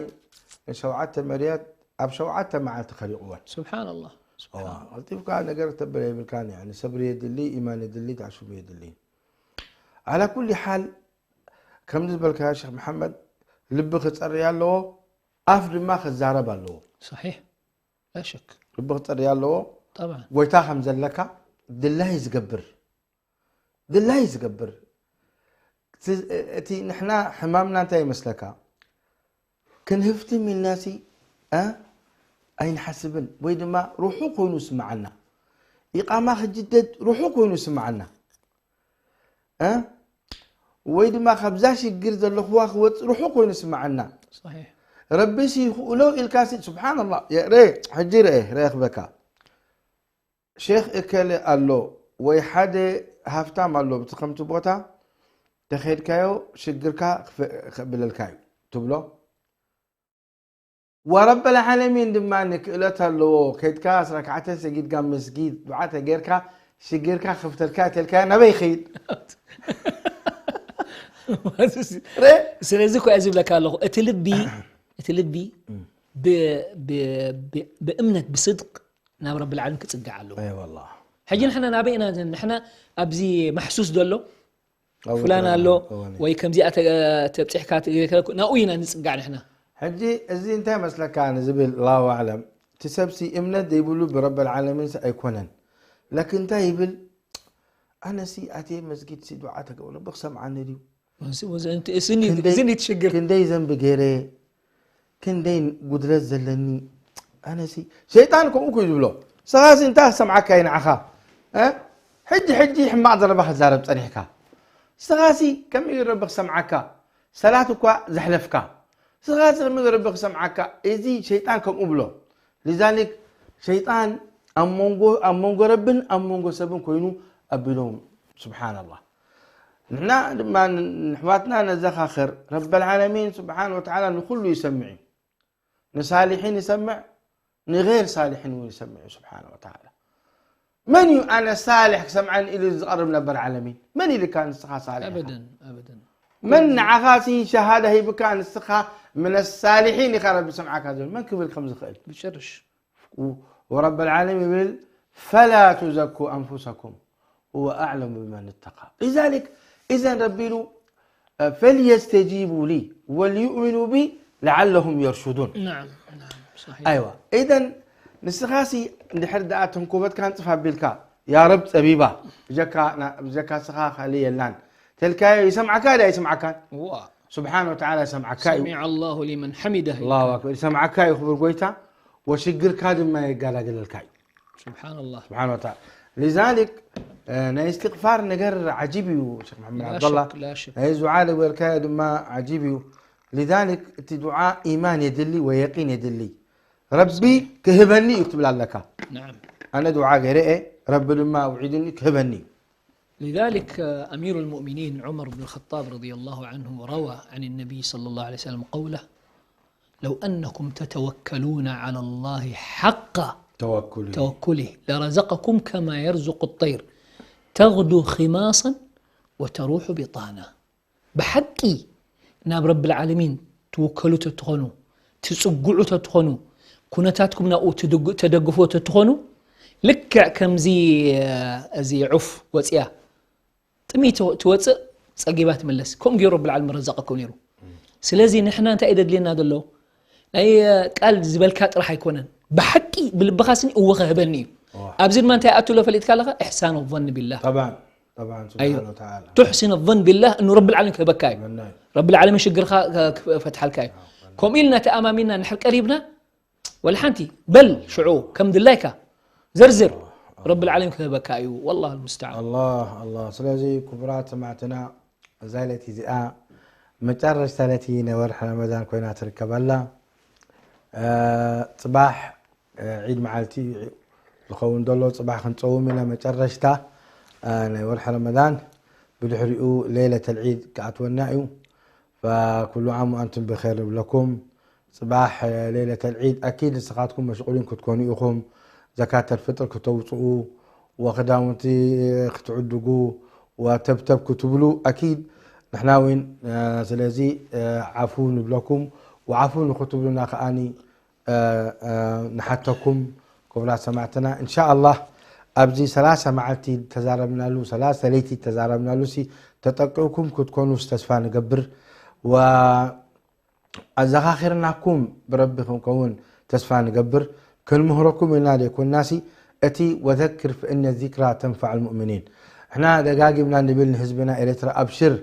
ሸውዓተ መርያት ኣብ ሸውዓተ መዓልቲ ከሊቕወን سبحان الله ቀልጢፍካ ነገር ተብል የብልካን ሰብሪ የድሊ ኢማን የድሊ ተዕሽሙ የድሊ على كل حال ከምዚ ዝበልካ ሸክ መሓመድ ልቢ ክፀሪ ኣለዎ ኣፍ ድማ ክዛረብ ኣለዎ صحيح لا شك ልቢ ክፀሪ ኣለዎ طبعا ጎይታ ከም ዘለካ ድላይ ዝገብር ድላይ ዝገብር እቲ ንሕና ሕማምና እንታይ ይመስለካ ክንህፍትም ኢልናሲ ኣይንሓስብን ወይ ድማ ርሑቕ ኮይኑ ይስምዓና ኢቓማ ክጅደድ ርሑቕ ኮይኑ ይስምዓና ወይ ድማ ካብዛ ሽግር ዘለኽዋ ክወፅእ ርሑቕ ኮይኑ ይስምዓና صحيح ረቢሲ ይኽእሎ ኢልካሲ ስብሓንላ ረ ሕጂ ርአ ረክበካ ሼክ እከለ ኣሎ ወይ ሓደ ሃፍታም ኣሎ ብቲ ከምቲ ቦታ ተኸድካዮ ሽግርካ ክብለልካ እዩ ትብሎ ወረበል ዓለሚን ድማ ክእለት ኣለዎ ከድካ ኣስራክዓተ ሰጊድካ መስጊድ ዱዓ ተጌርካ ሽግርካ ክፍተልካ ተልካ ናበይ ይኸይድ ስለዚ ኮ ዝብለካ ኣለኹ እቲ ልቢ እቲ ልቢ ብእምነት ብስድቅ ናብ ረብል ዓለም ክፅጋዕ ኣለዎ ሕጂ ንሕና ናበይ ኢና ንሕና ኣብዚ ማሕሱስ ዘሎ ፍላን ኣሎ ወይ ከምዚኣ ተብፂሕካ ናብኡ ኢና ንፅጋዕ ንሕና ሕጂ እዚ እንታይ መስለካ ንዝብል ላሁ ኣዕለም እቲ ሰብሲ እምነት ዘይብሉ ብረበል ዓለሚንስ ኣይኮነን ለክ እንታይ ይብል ኣነሲ ኣትየ መስጊድሲ ዱዓ ተገብረ ብክሰምዓኒ ድዩ እዝኒ ትሽግር ክንደይ ዘንቢ ገይረ ክንደይ ጉድለት ዘለኒ ኣነሲ ሸይጣን ከምኡ ኩ ዝብሎ ሰኻሲ እንታይ ክሰምዓካ እዩ ንዓኻ ሕጂ ሕጂ ሕማቕ ዘረባ ክትዛረብ ጸኒሕካ፣ ንስኻሲ ከመይ ኢሉ ረቢ ክሰምዓካ? ሰላት እኳ ዘሕለፍካ፣ ንስኻሲ ከመይ ኢሉ ረቢ ክሰምዓካ? እዚ ሸይጣን ከምኡ ብሎ። ሊዛሊክ ሸይጣን ኣብ መንጎ፣ ኣብ መንጎ ረብን ኣብ መንጎ ሰብን ኮይኑ ኣቢሎም። ስብሓንላህ። ንሕና ድማ ንሕዋትና ነዘኻኽር፣ ረበል ዓለሚን ስብሓን ወተዓላ ንኹሉ ይሰምዕ እዩ። ንሳሊሒን ይሰምዕ፣ ንገይር ሳሊሒን እውን ይሰምዕ እዩ ስብሓን ወተዓላ። መን እዩ ኣነ ሳሊሕ ክሰምዓኒ ኢሉ ዝቐርብ ነበር ዓለሚን? መን ኢልካ ንስኻ ሳሊሕ ኢኻ? ኣበደን ኣበደን መን ንዓኻ ሲ ሸሃዳ ሂብካ ንስኻ ምን ሳሊሒን ኢኻ ረቢ ሰምዓካ ዝብል መን ክብል ከም ዝኽእል? ብጭርሽ ورب العالمين ይብል ፈላ ቱዘኩ ኣንፉሰኩም هو أعلم بمن اتقى لذلك إذا ረቢ ኢሉ فليستجيبوا لي وليؤمنوا بي لعلهم يرشدون نعم نعم صحيح ኣይዋ ኢደን ንስኻሲ እንድሕር ደኣ ተንኮበትካ ንፅፍ ኣቢልካ ያ ረብ ፀቢባ ብጀካ ና- ብጀካ ስኻ ካልእ የላን ተልካዮ ይሰምዓካ ዳ ይሰምዓካን ዋ ስብሓን ወተዓላ ይሰምዓካ እዩ سمع الله لمن حمده ኣላሁ ኣክበር ይሰምዓካ እዩ ክቡር ጎይታ ወሽግርካ ድማ የጋላግለልካ እዩ سبحان الله ስብሓን ወተዓላ ሊዛሊክ ናይ እስትቕፋር ነገር ዓጂብ እዩ ሸክ መሓመድ لا ዓብደላ شك لا شك ናይ ዙዓ ዝበልካዮ ድማ ዓጂብ እዩ ሊዛሊክ እቲ ዱዓ ኢማን የድሊ ወየቂን የድሊ ረቢ ክህበኒ እዩ ክትብል ኣለካ نعم ኣነ ዱዓ ገይረ እየ ረቢ ድማ ውዒዱኒ ክህበኒ እዩ لذلك أمير المؤمنين عمر بن الخطاب رضي الله عنه روى عن النبي صلى الله عليه وسلم قوله لو أنكم تتوكلون على الله حق ተወኩሉ توكله لرزقكم كما يرزق الطير تغدو خماصا وتروح بطانا ብሓቂ ናብ ረብል ዓለሚን ትውከሉ ተትኾኑ ትጽግዑ ተትኾኑ ኩነታትኩም ናብኡ ትድግ- ተደግፎ ተትኾኑ ልክዕ ከምዚ እ፣ እዚ ዑፍ ወፅያ ጥሚ ትወፅእ ጸጊባ ትምለስ ከምኡ ገይሩ ረብል ዓለሚን ረዛቀኩም ነይሩ ስለዚ ንሕና እንታይ እዩ ደድልየና ዘሎ ናይ እ፣ ቃል ዝበልካ ጥራሕ ኣይኮነን ብሓቂ ብልብኻ ስኒ እወ ክህበኒ እዩ ኣብዚ ድማ እንታይ ኣትሎ ፈሊጥካ ኣለኻ إحسان الظن بالله طبعا طبعا أيوة. سبحانه وتعالى تحسن الظن بالله انه رب العالمين ክህበካ እዩ መናይ ረብል ዓለሚን ሽግርካ ክ- ክፈትሓልካ እዩ ከምኡ ኢልና ተኣማሚና ንድሕር ቀሪብና ወላ ሓንቲ በል ሽዑ ከም ድላይካ ዘርዝር ረብል ዓለሚን ክህበካ እዩ والله المستعان ኣላህ ኣላህ ስለዚ ክቡራት ሰማዕትና እዛ ለይቲ እዚኣ መጨረሽታ ለይቲ ናይ ወርሒ ረመዳን ኮይና ትርከብ ኣላ እ፣ ፅባሕ እ፣ ዒድ መዓልቲ ዝኸውን ዘሎ ፅባሕ ክንፀውም ኢና መጨረሽታ እ፣ ናይ ወርሒ ረመዳን ብድሕሪኡ ሌለተል ዒድ ክኣትወና እዩ فكل عام وأنتم بخير ንብለኩም ፅባሕ ሌለተል ዒድ ኣኪድ ንስኻትኩም መሽቁሊን ክትኮኑ ኢኹም ዘካተል ፍጥር ክተውፅኡ ወክዳውንቲ ክትዕድጉ ወተብተብ ክትብሉ ኣኪድ ንሕና እውን ስለዚ ዓፉ ንብለኩም ወዓፉ ንክትብሉና ከዓኒ ንሓተኩም ክቡራት ሰማዕትና እንሻ ኣላህ ኣብዚ ሰላሳ መዓልቲ ተዛረብናሉ ሰላሳ ለይቲ ተዛረብናሉ ሲ ተጠቂዕኩም ክትኮኑስ ተስፋ ንገብር ወ ኣዘኻኺርናኩም ብረቢ ክንከውን ተስፋ ንገብር ክንምህረኩም ኢልና ዘይኮንናሲ እቲ ወዘክር ፍእነ ዚክራ ተንፋዕ ልሙእሚኒን ንሕና ደጋጊምና ንብል ንህዝብና ኤርትራ ኣብሽር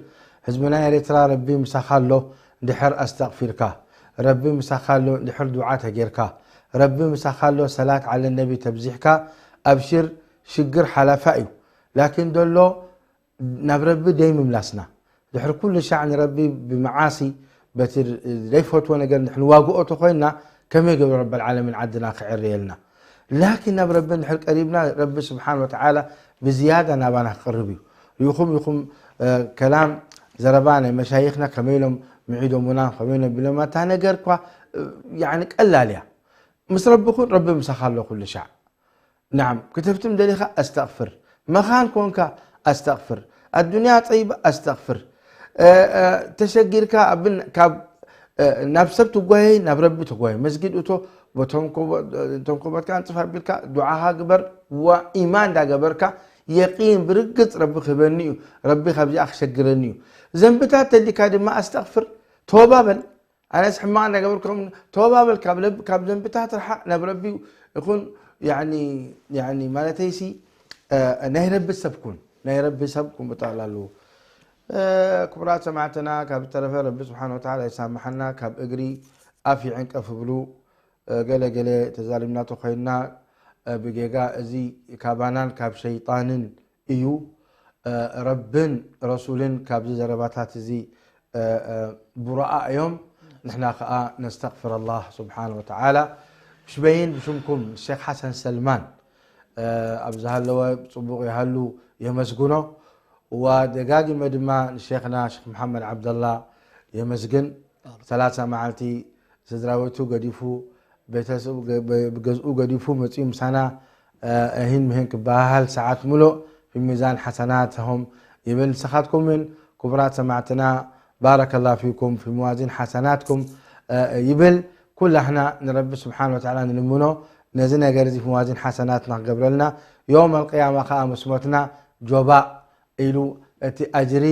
ህዝብና ኤርትራ ረቢ ምሳኻ ኣሎ እንድሕር ኣስተቕፊርካ ረቢ ምሳኻ ኣሎ እንድሕር ዱዓ ተጌርካ ረቢ ምሳኻ ኣሎ ሰላት ዓለ ነቢ ተብዚሕካ ኣብሽር ሽግር ሓላፋ እዩ ላኪን ዘሎ ናብ ረቢ ደይ ምምላስና ድሕሪ ኩሉ ሻዕ ንረቢ ብመዓሲ በቲ ዘይፈትዎ ነገር ንሕንዋግኦ ተኮይንና ከመይ ገብሩ ረበል ዓለሚን ዓድና ክዕርየልና ላኪን ናብ ረቢ እንድሕር ቀሪብና ረቢ ስብሓን ወተዓላ ብዝያዳ ናባና ክቅርብ እዩ ሪኢኹም ኢኹም ከላም ዘረባ ናይ መሻይኽና ከመይ ኢሎም ምዒዶሙና ከመይ ኢሎም ቢሎም እታ ነገር እኳ ቀላል እያ ምስ ረቢ ኩን ረቢ ምሳኻ ኣሎ ኩሉ ሻዕ ናም ክትፍትም ደሊኻ ኣስተቕፍር መኻን ኮንካ ኣስተቕፍር ኣዱንያ ፀይባ ኣስተቕፍር ተሸጊርካ ካብ ናብ ሰብ ትጓየይ ናብ ረቢ ትጓየ መስጊድ እቶ ተንኮበትካ ኣንፅፍ ኣቢልካ ዱዓኻ ግበር ኢማን እንዳገበርካ የቂን ብርግፅ ረቢ ክህበኒ እዩ ረቢ ካብዚኣ ክሸግረኒ እዩ ዘንብታት ተሊካ ድማ ኣስተቕፍር ተወባበል ኣነስ ሕማቕ እንዳገበርኩም ተወባበል ካብ ለብ ካብ ዘንብታት ርሓቕ ናብ ረቢ ይኹን ያኒ ያኒ ማለተይሲ ናይ ረቢ ሰብ ኩን ናይ ረቢ ሰብ ኩን ብጠቕላሉ ክቡራት ሰማዕትና ካብ ዝተረፈ ረቢ ስብሓን ወተዓላ ይሳምሓና ካብ እግሪ ኣፍ ይዕንቀፍ ብሉ ገለ ገለ ተዛሪብና ተኮይንና ብጌጋ እዚ ካባናን ካብ ሸይጣንን እዩ። ረብን ረሱልን ካብዚ ዘረባታት እዚ ቡራኣ እዮም። ንሕና ከዓ ነስተግፍር ኣላህ ስብሓን ወተዓላ። ብሽመይን ብሽምኩም ሼክ ሓሰን ሰልማን ኣብ ዝሃለወ ጽቡቕ ይሃሉ የመስግኖ። ወደጋጊመ ድማ ንሼኽና ሼክ መሓመድ ዓብደላ የመስግን። ሰላሳ መዓልቲ ስድራቤቱ ገዲፉ፣ ቤተሰቡ ገ-፣ በ-፣ ብገዝኡ ገዲፉ መጺኡ ምሳና፣ እ፣ እሂን ምሂን ክበሃሃል ሰዓት ምሉእ ፊ ሚዛን ሓሰናትሆም ይብል። ንስኻትኩምን ክቡራት ሰማዕትና ባረከላሁ ፊኩም ፊ መዋዚን ሓሰናትኩም፣ እ፣ ይብል። ኩላህና ንረቢ ስብሓን ወተዓላ ንልምኖ ነዚ ነገር እዚ ፊ መዋዚን ሓሰናትና ክገብረልና። ዮም ኣልቅያማ ኸዓ ምስ ሞትና ጆባእ ኢሉ እቲ ኣጅሪ፣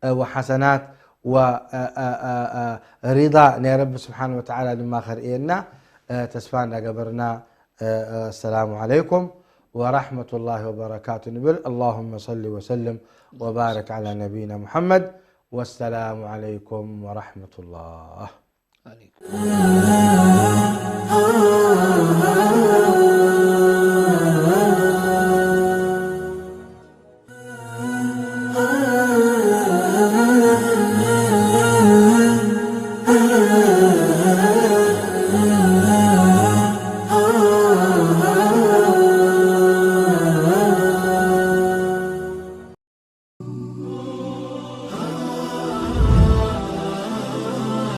እ፣ ወሓሰናት ወ-፣ እ፣ እ፣ እ፣ እ፣ ሪዳ ናይ ረቢ ስብሓን ወተዓላ ድማ ከርእየና፣ እ፣ ተስፋ እንዳገበርና፣ እ፣ እ፣ ኣሰላሙ ዓለይኩም ወራሕመቱላሂ ወበረካቱ ንብል። ኣላሁመ ሰሊ ወሰልም ወባረክ ዓላ ነቢይና ሙሐመድ። ወሰላሙ ዓለይኩም ወራሕመቱላህ።